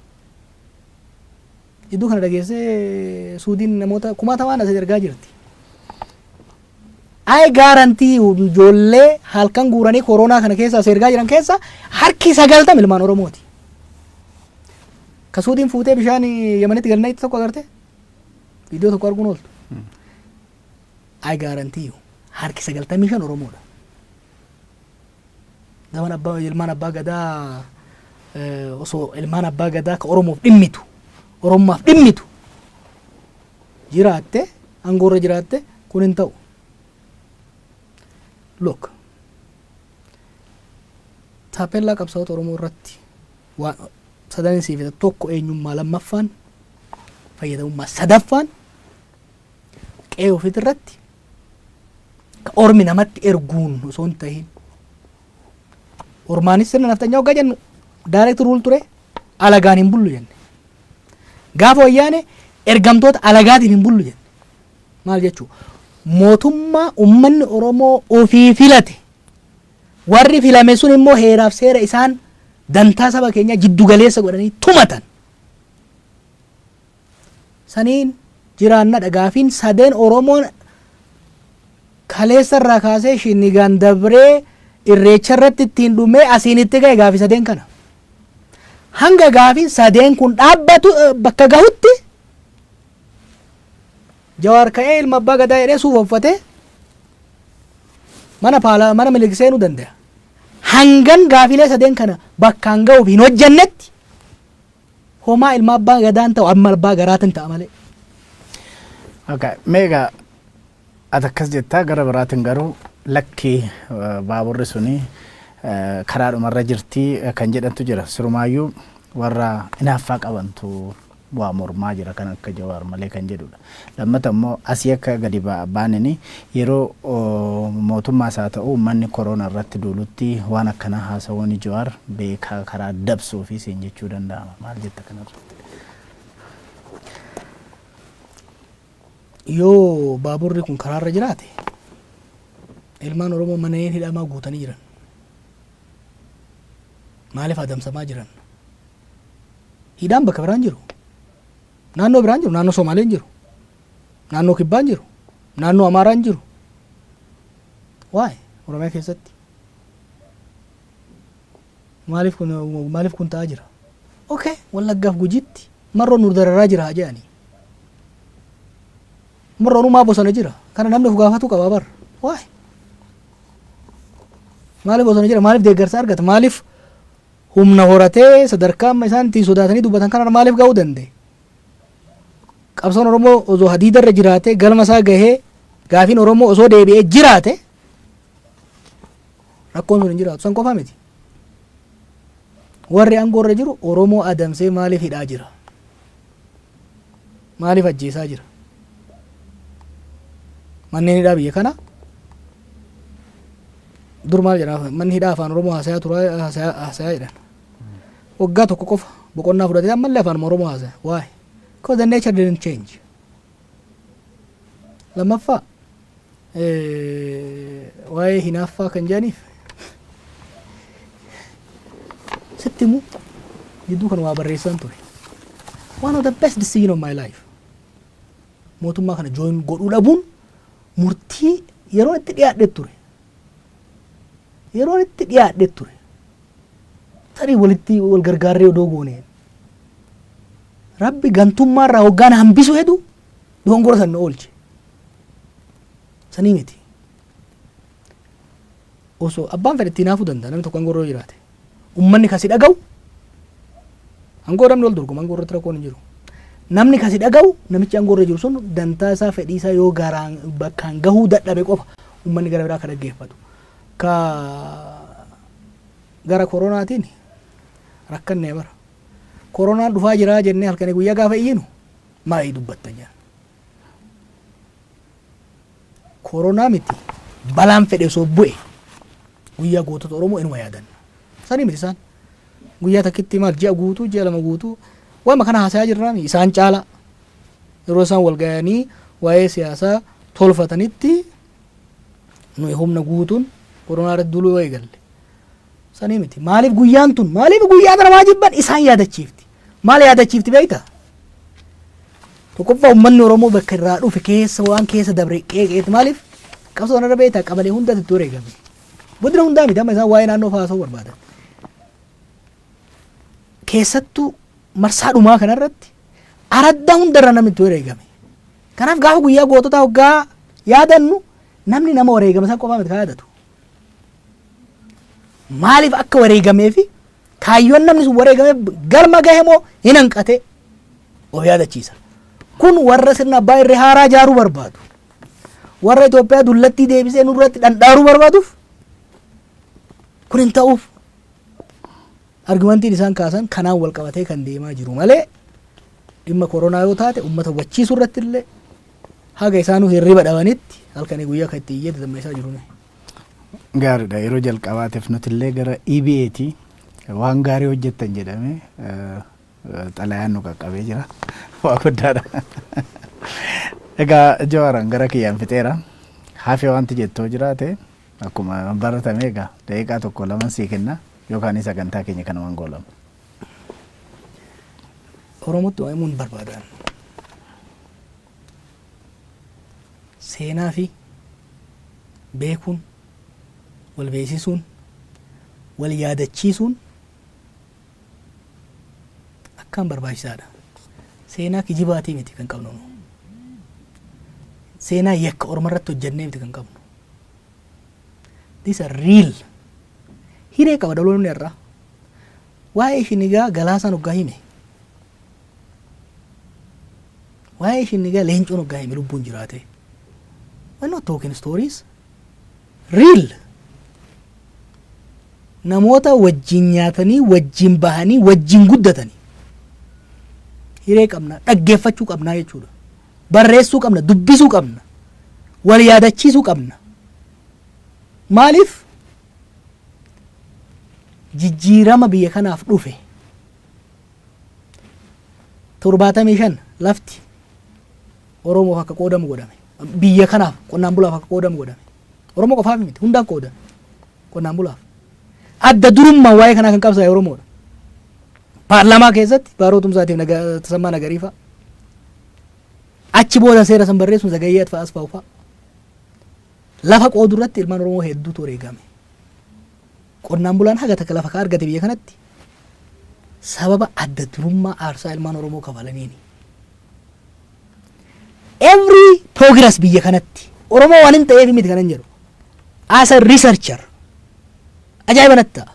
Iddoo kana dhageessee Suudiin namoota kumaatamaan as ergaa jirti. I guarantee ijoollee halkan guuranii koronaa kana keessa as ergaa jiran keessa harki 90 ilmaan Oromooti. Ka Suudiin fuutee bishaan Yamanitti galnaa tokko agarte? Viidiyoo tokko arguun ooltu. I guarantee you harki 95 Oromoodha. Zaman abbaa ilmaan abbaa gadaa, osoo ilmaan abbaa gadaa ka Oromoof dhimmitu, Oromummaaf dhimmitu jiraatte, aangoorra jiraatte, kun hin ta'u. Look, taappellaa qabsaa'ota Oromoo irratti waan sadanin siif tokko eenyummaa, lammaffaan fayyadamummaa, sadaffaan qe'ee ofiit irratti ka ormi namatti erguun osoo hin tahin. Ormaanis sirna nafxanyaa hoggaa jennu direct rule ture, alagaan hin bullu jenne. Gaafa Wayyaane ergamtoota alagaatiin hin bullu jenne. Maal jechuu? Mootummaa ummanni Oromoo ofii filate, warri filame sun immoo heeraaf seera isaan dantaa saba keenyaa jiddu galeessa godhanii tumatan saniin jiraanna. Gaafiin sadeen Oromoon kaleessa irraa kaasee shinnigaan dabree Irreecha irratti ittiin dhumee asiin itti ga'e gaafii sadeen kana. Hanga gaafiin sadeen kun dhaabbatu, bakka gahutti, Jawaar ka'ee ilma abbaa gadaa jedhee suufa uffatee mana paala mana Minilik seenuu danda'a. Hangan gaafilee sadeen kana bakkaan ga'uuf hin hojjennetti homaa ilma abbaa gadaan ta'u, amma abbaa garaatin ta'a malee. Okay. Meegaa ati akkas jettaa, gara biraatiin garuu lakki, baaburri suni karaadhumarra jirti kan jedhantu jira. Sirumaayyuu warra hinaaffaa qabantu Waa mormaa jira kan akka Jawaar malee kan jedhudha. Lammata immoo asii akka gadi baanini yeroo mootummaas haa ta'u uummanni koronaa irratti duulutti waan akkanaa haasawuun Jawaar beekaa karaa dabsuu fi siin jechuu danda'ama. Maal jetta kanarratti? Yoo baaburri kun karaarra jiraate, ilmaan Oromoo manneen hidhamaa guutanii jiran. Maaliif adamsamaa jiran? Hidhaan bakka biraan jiru. Naannoo biraan jiru. Naannoo Somaaleen jiru. Naannoo Kibbaan jiru. Naannoo Amaaraan jiru. Waa'ee Oromiyaa keessatti. Maaliif kun ta'aa jira? Okay, Wallaggaaf Gujiitti marroon nu dararaa jira haa jedhanii. Marroon maa bosona jira? Kana namni of gaafatu qaba bar. Waa'ee. Maaliif bosona jira? Maaliif deeggarsa argata? Maaliif humna horatee sadarkaa amma isaan ittiin sodaatanii dubbatan kana maaliif ga'uu danda'e? Qabsoon Oromoo osoo hadiida irra jiraate, galma isaa gahee, gaafiin Oromoo osoo deebi'ee jiraate, rakkoon sun hin jiraatu. San qofa miti. Warri aangoo irra jiru Oromoo adamsee maaliif hidhaa jira? Maaliif ajjeesaa jira? Manneen hidhaa biyya kana dur maal jedhama? Manni hidhaa afaan Oromoo haasayaa tura, haasayaa jedhan. Waggaa tokko qofa boqonnaa fudhatee ammallee afaan Oromoo haasaya. Why? Because the nature didn't change. Lammaffaa, waa'ee hinaaffaa kan jedhaniif sitti himu, jidduu kan waa barreessan ture. One of the best decision of my life. Mootummaa kana join godhuu dhabuun murtii yeroo itti dhiyaadhe ture. Yeroo itti dhiyaadhe ture. Tarii walitti wal gargaarree odoo gooneen. Rabbi gantummaa irraa hoggaan hambisu hedu dogongora san nu oolche. Sanii miti. Osoo abbaan fedhe itti hinaafuu danda'a namni tokko aangoo irra jiraate. Uummanni kasi dhaga'u, aangoo namni wal dorgoma, aangoo irratti rakkoon hin jiru. Namni kasi dhaga'u, namichi aangoo irra jiru sun dantaa isaa, fedhii isaa yoo garaan bakkaan gahuu dadhabe qofa uummanni gara biraa ka dhaggeeffatu. Ka gara koronaatiin rakkannee bara. Koronaan dhufaa jiraa jennee halkanii guyyaa gaafa iyyinu maayii dubbattan jedhan. Koronaa miti, balaan fedhe osoo bu'e guyyaa gootota Oromoo inuma yaadanna. Sanii miti, isaan guyyaa takkitti maal, ji'a guutuu, ji'a 2 guutuu waama kana haasayaa jirraami. Isaan caala yeroo isaan wal ga'anii waa'ee siyaasaa tolfatanitti nuyi humna guutuun koronaa irratti duuluu yoo eegalle. Sanii miti, maaliif guyyaan tun, maaliif guyyaa kana maa jibban? Isaan yaadachiifti. Maal yaadachiifti beektaa? Tokkoffaa, uummanni Oromoo bakka irraa dhufe keessa waan keessa dabre qeeqeeti. Maaliif qabsoo kanarra beektaa, qabalee hundatti itti wareegame. Godina hundaa miti, amma isaan waa'ee naannoo haasa'uu barbaadan. Keessattuu marsaa dhumaa kanarratti araddaa hundarra namni itti wareegame. Kanaaf gaafa guyyaa goototaa hoggaa yaadannu, namni nama wareegame san qofaa miti kan yaadatu. Maaliif akka wareegamee fi kaayyoon namni sun wareegamee galma gahe moo hin hanqate of yaadachiisa. Kun warra sirna abbaa irree haaraa ijaaruu barbaadu, warra Itoophiyaa dullattii deebisee nurratti dhandhaaruu barbaaduuf kun hin ta'uuf. Argumentiin isaan kaasan kanaan wal qabatee kan deemaa jiru malee, dhimma koronaa yoo taate uummata hubachiisuu irratti illee haga isaanuu hirriba dhabanitti halkanii guyyaa kan itti iyyee dadammeessaa jiru. Gaariidha. Yeroo jalqabaatiif nuti illee gara EBAti waan gaarii hojjettan jedhamee xalayaan nu qaqqabee jira. Waa guddaadha. Egaa Jawaaraan gara kiyyaan fixeera. Hafee wanti jettoo jiraate, akkuma baratame egaa daqiiqaa tokko lama sii kenna yookaan sagantaa keenya kanumaan goolabna. Oromootti waa himuun barbaadan. Seenaa fi beekuun, wal beeksisuun, wal yaadachiisuun akkaan barbaachisaadha. Seenaa kijibaatii miti kan qabnu nu. Seenaa yakka orma irratti hojjennee miti kan qabnu. These are real. Hiree qaba dhaloonni irraa. Waa'ee Shinigaa Galaasaan hoggaa hime. Waa'ee Shinigaa Leencoon hoggaa hime lubbuun jiraate. We're not talking stories. Real. Namoota wajjin nyaatanii, wajjin bahanii, wajjin guddatanii. Hiree qabna, dhaggeeffachuu qabnaa jechuudha. Barreessuu qabna, dubbisuu qabna, wal yaadachiisuu qabna. Maaliif jijjiirama biyya kanaaf dhufe 75 lafti Oromoof akka qoodamu godhame. Biyya kanaaf qonnaan bulaaf akka qoodamu godhame. Oromoo qofaaf miti, hundaaf qoodame. Qonnaan bulaaf. Adda durummaan waa'ee kanaa kan qabsaa'e Oromoodha. Paarlaamaa keessatti Baaroo Tumsaatiif Tasammaa Nagarii fa'a. Achi booda seera san barreessuun Zagayyee Asfaaw fa'a. Lafa qoodu irratti ilmaan Oromoo hedduutu wareegame. Qonnaan bulaan haga takka lafa ka argate biyya kanatti sababa adda durummaa aarsaa ilmaan Oromoo kafalaniini. Every progress biyya kanatti Oromoo waan hin ta'eef miti kanan jedhu. As a researcher ajaa'iba natti ta'a.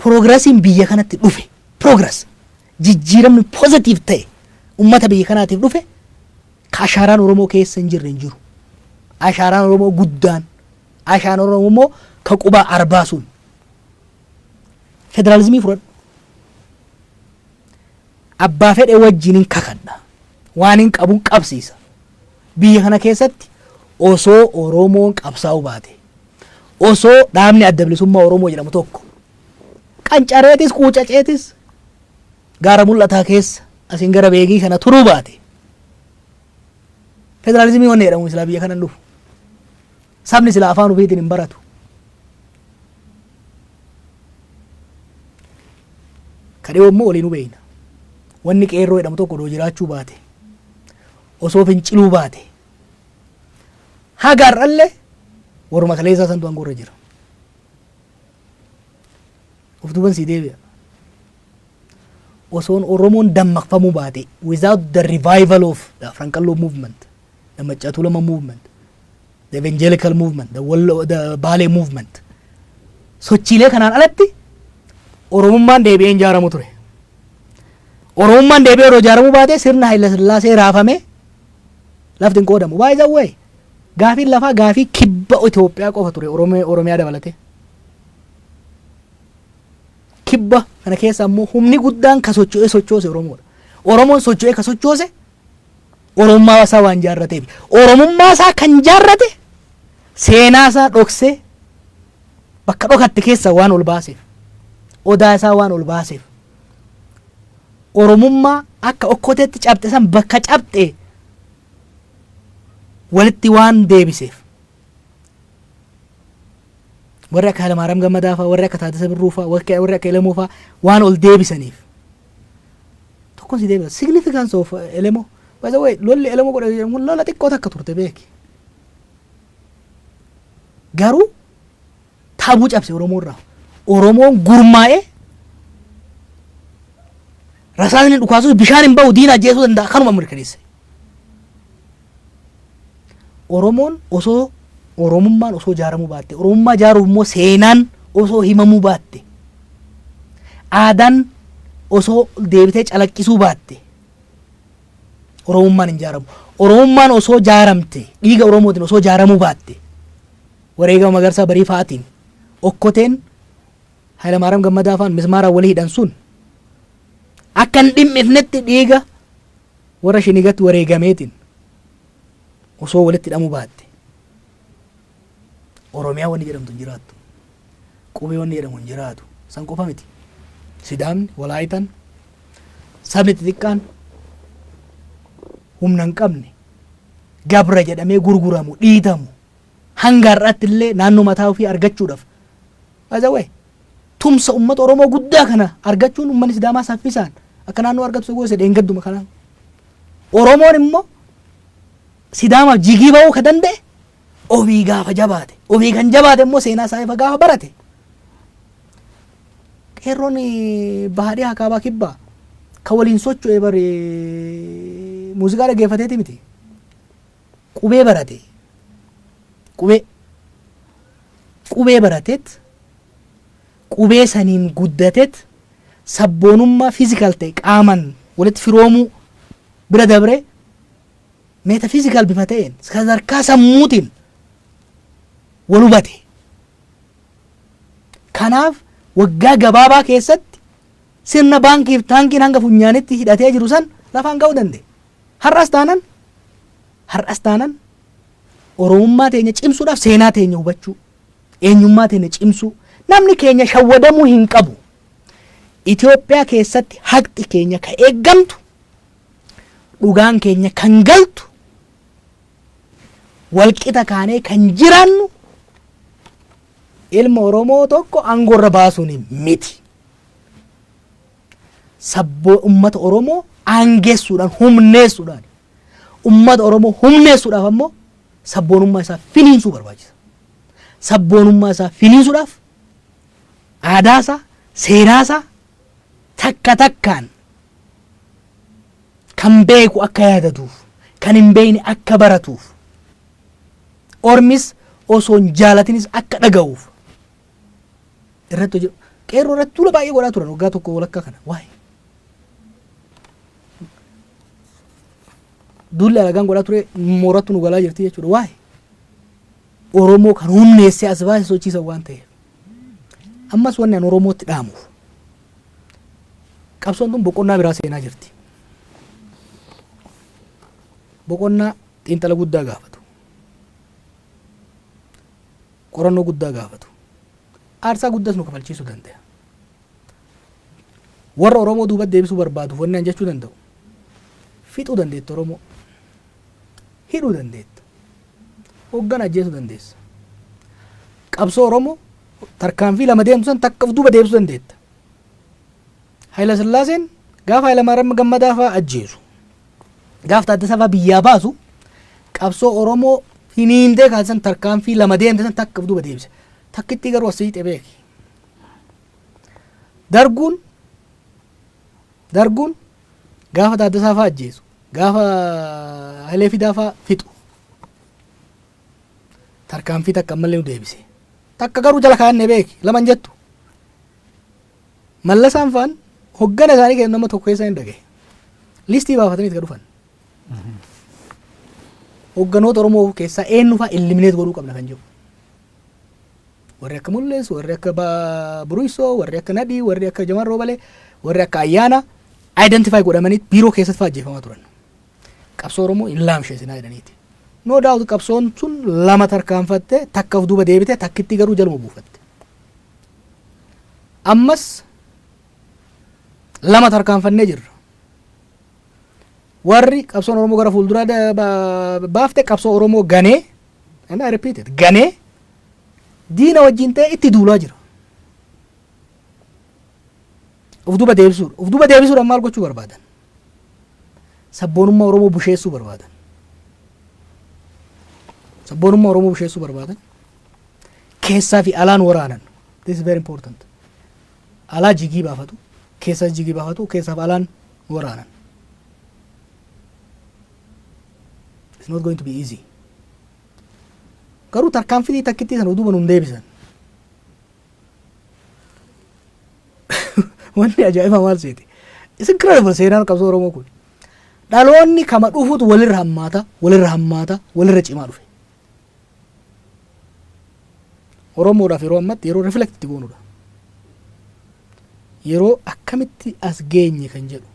Progressiin biyya kanatti dhufe, progress, jijjiiramni positive ta'e ummata biyya kanaatiif dhufe ka ashaaraan Oromoo keessa hin jirre hin jiru. Ashaaraan Oromoo guddaan, ashaaraan Oromoo immoo ka qubaa arbaa sun. Federaalizimii fudhadhu. Abbaa fedhe wajjin hin kakadha. Waan hin qabuun qabsiisa. Biyya kana keessatti osoo Oromoon qabsaa'uu baate, osoo dhaabni Adda Bilisummaa Oromoo jedhamu tokko qancareetis quucaceetis gaara mul'ataa keessa asiin gara beegii kana turuu baate, federaalizimii wanni jedhamu silaa biyya kana hin dhufu. Sabni silaa afaan ofiitiin hin baratu. Ka dhiyoo immoo waliin hubeeyna. Wanni qeerroo jedhamu tokko odoo jiraachuu baate, osoo finciluu baate, haga har'allee warruma kaleessaa santu aangoo irra jira. Of duuban sii deebi'a. Osoon Oromoon dammaqfamuu baate, without the revival of the Afran Qalloo movement, the Maccaa Tuulama movement, the evangelical movement, the Wallo, the Baalee movement, sochiilee kanaan alatti Oromummaan deebi'ee hin ijaaramu ture. Oromummaan deebi'ee yeroo ijaaramuu baate sirna Haayila Sillaasee raafamee lafti hin qoodamu. By the way, gaafiin lafaa gaafii kibba Itoophiyaa qofa ture, Oromiyaa dabalatee. Kibba kana keessa ammoo humni guddaan ka socho'ee sochoose Oromoodha. Oromoon socho'ee ka sochoose Oromummaa isaa waan jaarrateef. Oromummaa isaa kan jaarrate seenaa isaa dhoksee bakka dhokatte keessa waan ol baaseef. Odaa isaa waan ol baaseef. Oromummaa akka okkoteetti cabxe san bakka cabxe walitti waan deebiseef. Warri akka Hayilamaariyaam Gammadaa fa'aa, warri akka Taaddasa Birruu fa'aa, warri akka Elemoo fa'aa waan ol deebisaniif. Tokkoon si deebisa. Significance of Elemoo. By the way, lolli Elemoo godhe jedhamu kun lola xiqqoo takka turte beeki. Garuu tabuu cabse Oromoo irraa. Oromoon gurmaa'ee rasaasni dhukaasus bishaan hin ba'u, diina ajjeesuu danda'a kanuma mirkaneesse. Oromoon osoo Oromummaan osoo ijaaramuu baatte, Oromummaa ijaaruuf immoo seenaan osoo himamuu baatte, aadaan osoo deebitee calaqqisuu baatte, Oromummaan hin ijaaramu. Oromummaan osoo ijaaramte, dhiiga Oromootiin osoo ijaaramuu baatte, wareegama Magarsaa Barii fa'aatiin okkoteen Hayilamaariyaam Gammadaa fa'aan mismaaraan walii hidhan sun akka hin dhimmifnetti dhiiga warra shinigatti wareegameetiin osoo walitti hidhamuu baatte, Oromiyaa wanni jedhamtu hin jiraattu. Qubee wanni jedhamu hin jiraatu. San qofa miti. Sidaamni, Walaayitaan, sabni xixiqqaan humna hin qabne gabra jedhamee gurguramu, dhiitamu, hanga har'aatti illee naannoo mataa ofii argachuudhaaf. By the way, tumsa uummata Oromoo guddaa kana argachuun uummanni Sidaamaa saffisaan akka naannoo argatu goose dheengadduma kanaa. Oromoon immoo Sidaamaaf jigii ba'uu ka danda'e ofii gaafa jabaate. Ofii kan jabaate immoo seenaa isaa ifa gaafa barate. Qeerroon baha dhihaa kaabaa kibbaa ka waliin socho'e bari muuziqaa dhaggeeffateeti miti. Qubee barate. Qubee. Qubee barateet, qubee saniin guddateet, sabboonummaa physical ta'e qaaman walitti firoomuu bira dabree metaphysical bifa ta'een sadarkaa sammuutiin wal hubate. Kanaaf waggaa gabaabaa keessatti Sirna baankiif taankiin hanga funyaanitti hidhatee jiru san lafaan ga'uu danda'e. Har'as taanan Oromummaa teenya cimsuudhaaf seenaa teenya hubachuu, eenyummaa teenya cimsuu, namni keenya shawwadamuu hin qabu. Itoophiyaa keessatti haqxi keenya ka eeggamtu, dhugaan keenya kan galtu, walqixa kaanee kan jiraannu ilma Oromoo tokko aangoorra baasuun miti. Sabboo ummata Oromoo aangessuudhaan, humneessuudhaan. Ummata Oromoo humneessuudhaaf ammoo sabboonummaa isaa finiinsuu barbaachisa. Sabboonummaa isaa finiinsuudhaaf aadaa isaa, seenaa isaa takka takkaan kan beeku akka yaadatuuf, kan hin beekne akka baratuuf, ormis osoo hin jaalatinis akka dhaga'uuf irratti hojii qeerroo irratti tuula baay'ee godhaa turan waggaa tokko walakkaa kana. Waa'ee duulli alagaan godhaa ture moorattu nu galaa jirti jechuudha. Waa'ee Oromoo kan humneessee as baase sochiisan waan ta'eef. Ammas wanni an Oromootti dhaamuuf, qabsoon tun boqonnaa biraa seenaa jirti. Boqonnaa xiinxala guddaa gaafatu. Qorannoo guddaa gaafatu. Aarsaa guddaas nu kafalchiisuu danda'a. Warra Oromoo duuba deebisuu barbaaduuf wanni an jechuu danda'u, fixuu dandeetta Oromoo. Hidhuu dandeetta. Hoggana ajjeesuu dandeessa. Qabsoo Oromoo tarkaanfii lama deemtu san takka of duuba deebisuu dandeetta. Hayila Sillaaseen gaafa Hayila Maariyaam Gammadaa fa'aa ajjeesu, gaafa Taaddasaa fa'aa biyyaa baasu, qabsoo Oromoo hiniintee kaasisan tarkaanfii lama deemte san takka of duuba deebise. Takkittii garuu as siixee beeki. Darguun gaafa Taaddasaa fa'aa ajjeesu, gaafa Hayilee Fidaa fa'aa fixu, tarkaanfii takka ammallee nu deebise. Takka garuu jala kaa'annee beeki, lama hin jettu. Mallasaan fa'aan hoggana isaanii keessa nama tokko keessa hin dhagaye. Listii baafatanii itti dhufan. Hogganoota Oromoo keessaa eenyu fa'aa eliminate godhuu qabna kan jiru. Warri akka Mul'is, warri akka Buruisoo, warri akka Nadhii, warri akka Jamal Roobalee, warri akka Ayyaana identify godhamanii biiroo keessatti fa'aa ajjeefamaa turan. Qabsoo Oromoo hin laamsheessinaa jedhaniiti. No doubt, qabsoon sun lama tarkaanfatte, takka of duuba deebite, takkitti garuu jaluma buufatte. Ammas lama tarkaanfannee jirra. Warri qabsoon Oromoo gara fuulduraa baafte qabsoo Oromoo ganee, and I repeat it, ganee diina wajjin ta'e itti duulaa jira. Of duuba deebisuudha. Of duuba deebisuudhaan maal gochuu barbaadan? Sabboonummaa Oromoo busheessuu barbaadan. Sabboonummaa Oromoo busheessuu barbaadan. Keessaa fi alaan waraanan. This is very important. Alaa jigii baafatu, keessas jigii baafatu, keessaa fi alaan waraanan. It's not going to be easy. Garuu tarkaanfii takkittii sana duuba nun deebisan. Wanni ajaa'iba maal seete? It's incredible, seenaan qabsoo Oromoo kun. Dhaloonni kama dhufutu walirra hammaata, walirra hammaata, walirra cimaa dhufe. Oromoodhaaf yeroo ammatti yeroo reflect itti goonudha. Yeroo akkamitti as geenye kan jedhu.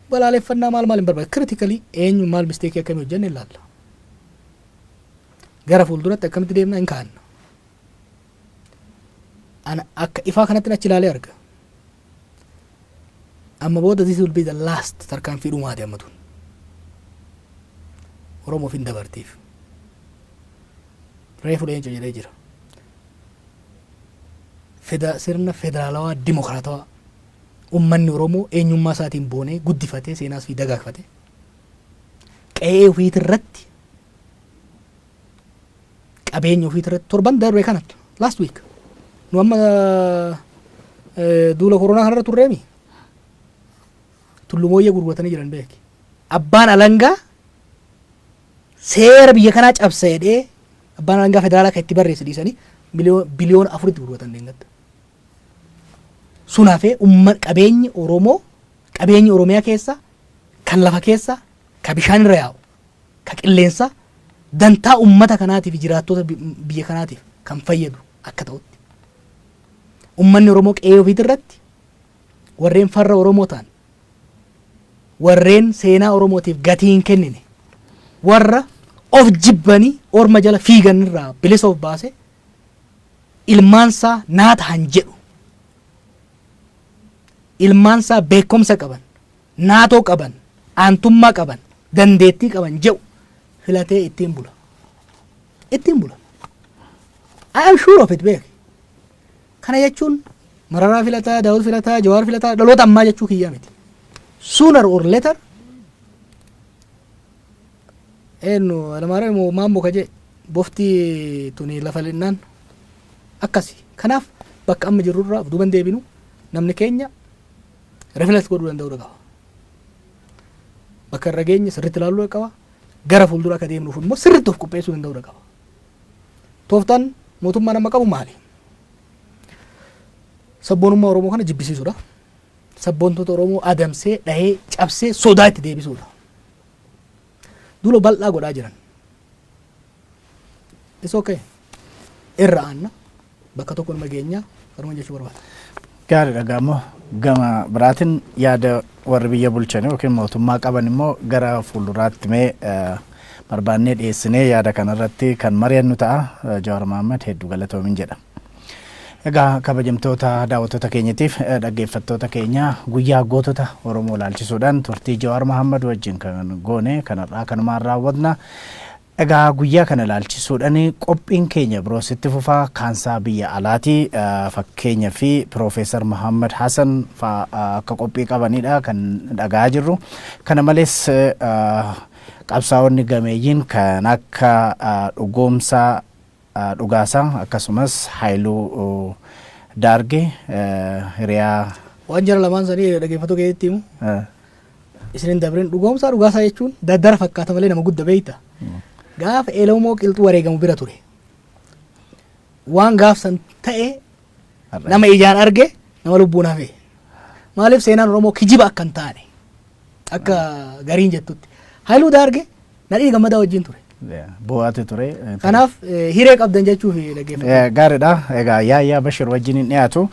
Balaaleffannaa maal maal hin barbaadu. Critically eenyu maal mistake akkamii hojjenne ilaalla. Gara fuulduratti akkamitti deemna hin kaa'anna. Ana akka ifaa kanatti achi ilaalee arga. Amma booda this will be the last, tarkaanfii dhumaati amma tun. Oromoof hin dabartiif. Reefu leenca jedhee jira. Feda sirna federaalawaa dimokiraatawaa ummanni Oromoo eenyummaa isaatiin boonee guddifatee, seenaas fi dagaagfatee, qe'ee ofiitirratti, qabeenya ofiitirratti. Torban darbe kana, last week, nu amma duula koronaa kanarra turreemi, tullumooyyee gurguratanii jiran beeki. Abbaan alangaa seera biyya kanaa cabsa jedhee abbaan alangaa federaalaa kan itti barreesse dhiisanii 4 biliyoona gurguratan deengatti. Sun hafee umma qabeenyi Oromoo, qabeenyi Oromiyaa keessa kan lafa keessa, ka bishaan irra yaa'u, ka qilleensa, dantaa ummata kanaatiif, jiraattota biyya kanaatiif kan fayyadu akka ta'utti. Ummanni Oromoo qe'ee ofiitirratti Warreen farra Oromoo ta'an, warreen seenaa Oromootiif gatii hin kennine, warra of jibbanii orma jala fiigan irraa bilisa of baase, ilmaansaa naa tahan jedhu, ilmaansaa beekumsa qaban, naatoo qaban, aantummaa qaban, dandeettii qaban jedhu filatee ittiin bula. Ittiin bula. I am sure of it, beek. Kana jechuun Mararaa filataa, Daawud filataa, Jawaar filataa, dhaloota ammaa jechuu kiyyaa miti. Sooner or later, eenyu Alamaariyaam moo Maammoo ka jee bofti tuni lafa linnaan akkasi. Kanaaf bakka amma jirrurraa of duuban deebinu, namni keenya reflect godhuu danda'uu qaba. Bakka irra geenye sirriitti ilaaluu qaba. Gara fuuldura akka deemnuuf immoo sirriitti of qopheessuu danda'uu qaba. Tooftaan mootummaan amma qabu maali? Sabboonummaa Oromoo kana jibbisiisuudha. Sabboontota Oromoo adamsee, dhahee, cabsee sodaa itti deebisuudha. Duula bal'aa godhaa jiran. It's okay. Irra aanna. Bakka tokko nama geenyaa kanuma jechuu barbaada. Gaariidha. Gaammoo gama biraatiin yaada warri biyya bulchan yookiin mootummaa qaban immoo gara fuulduraatti mee barbaannee dhiyeessinee yaada kanarratti kan mari'annu ta'a. Jawaar Mohaammed, hedduu galatoomin jedha. Egaa kabajamtoota daawwattoota keenyatiif dhaggeeffattoota keenya, guyyaa gootota Oromoo ilaalchisuudhaan turtii Jawaar Mohaammed wajjin kan goone kanarraa kanumaan raawwatna. Egaa guyyaa kana ilaalchisuudhaan qophiin keenya biroos itti fufaa. Kaansaa biyya alaatii fakkeenya fi Piroofeesar Muhammad Hassan fa'aa akka qophii qabanidha kan dhagaa jirru. Kana malees qabsaa'onni gameeyyiin kan akka Dhugoomsaa Dhugaasaa akkasumas Haayiluu Daarge hiriyaa Waan jara lamaan sanii dhaggeeffatoo keessatti himu. Isin dabrin, Dhugoomsaa Dhugaasaa jechuun daddara fakkaata malee nama guddaa beeyta. Gaafa Elemoo Qilxuu wareegamu bira ture. Waan gaafsan ta'e nama ijaan arge, nama lubbuun hafe. Maaliif seenaan Oromoo kijiba akka hin taane, akka gariin jettutti. Haayiluu Daarge Nadhii Gammadaa wajjin ture. Bu'aatu ture. Kanaaf hiree qabdan jechuuf dhaggeeffatu. Gaariidha. Egaa Yaayyaa Bashir wajjin hin dhiyaatu.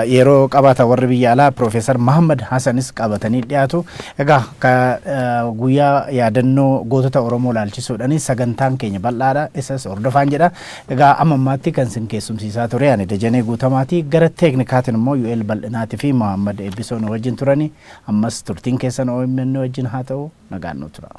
Yeroo qabaatan warri biyya alaa Piroofeesar Mahammad Hassanis qabatanii dhiyaatu. Egaa guyyaa yaadannoo gootota Oromoo ilaalchisuudhaan sagantaan keenya bal'aadha. Isas hordofaan jedha. Egaa amma ammaatti kan isin keessumsiisaa ture ani Dajanee Guutamaati. Gara teeknikaatiin immoo UL Bal'inaatii fi Muhammad Eebbisoo nu wajjin turani. Ammas turtiin keessan OMN wajjin haa ta'u, nagaan nu tura.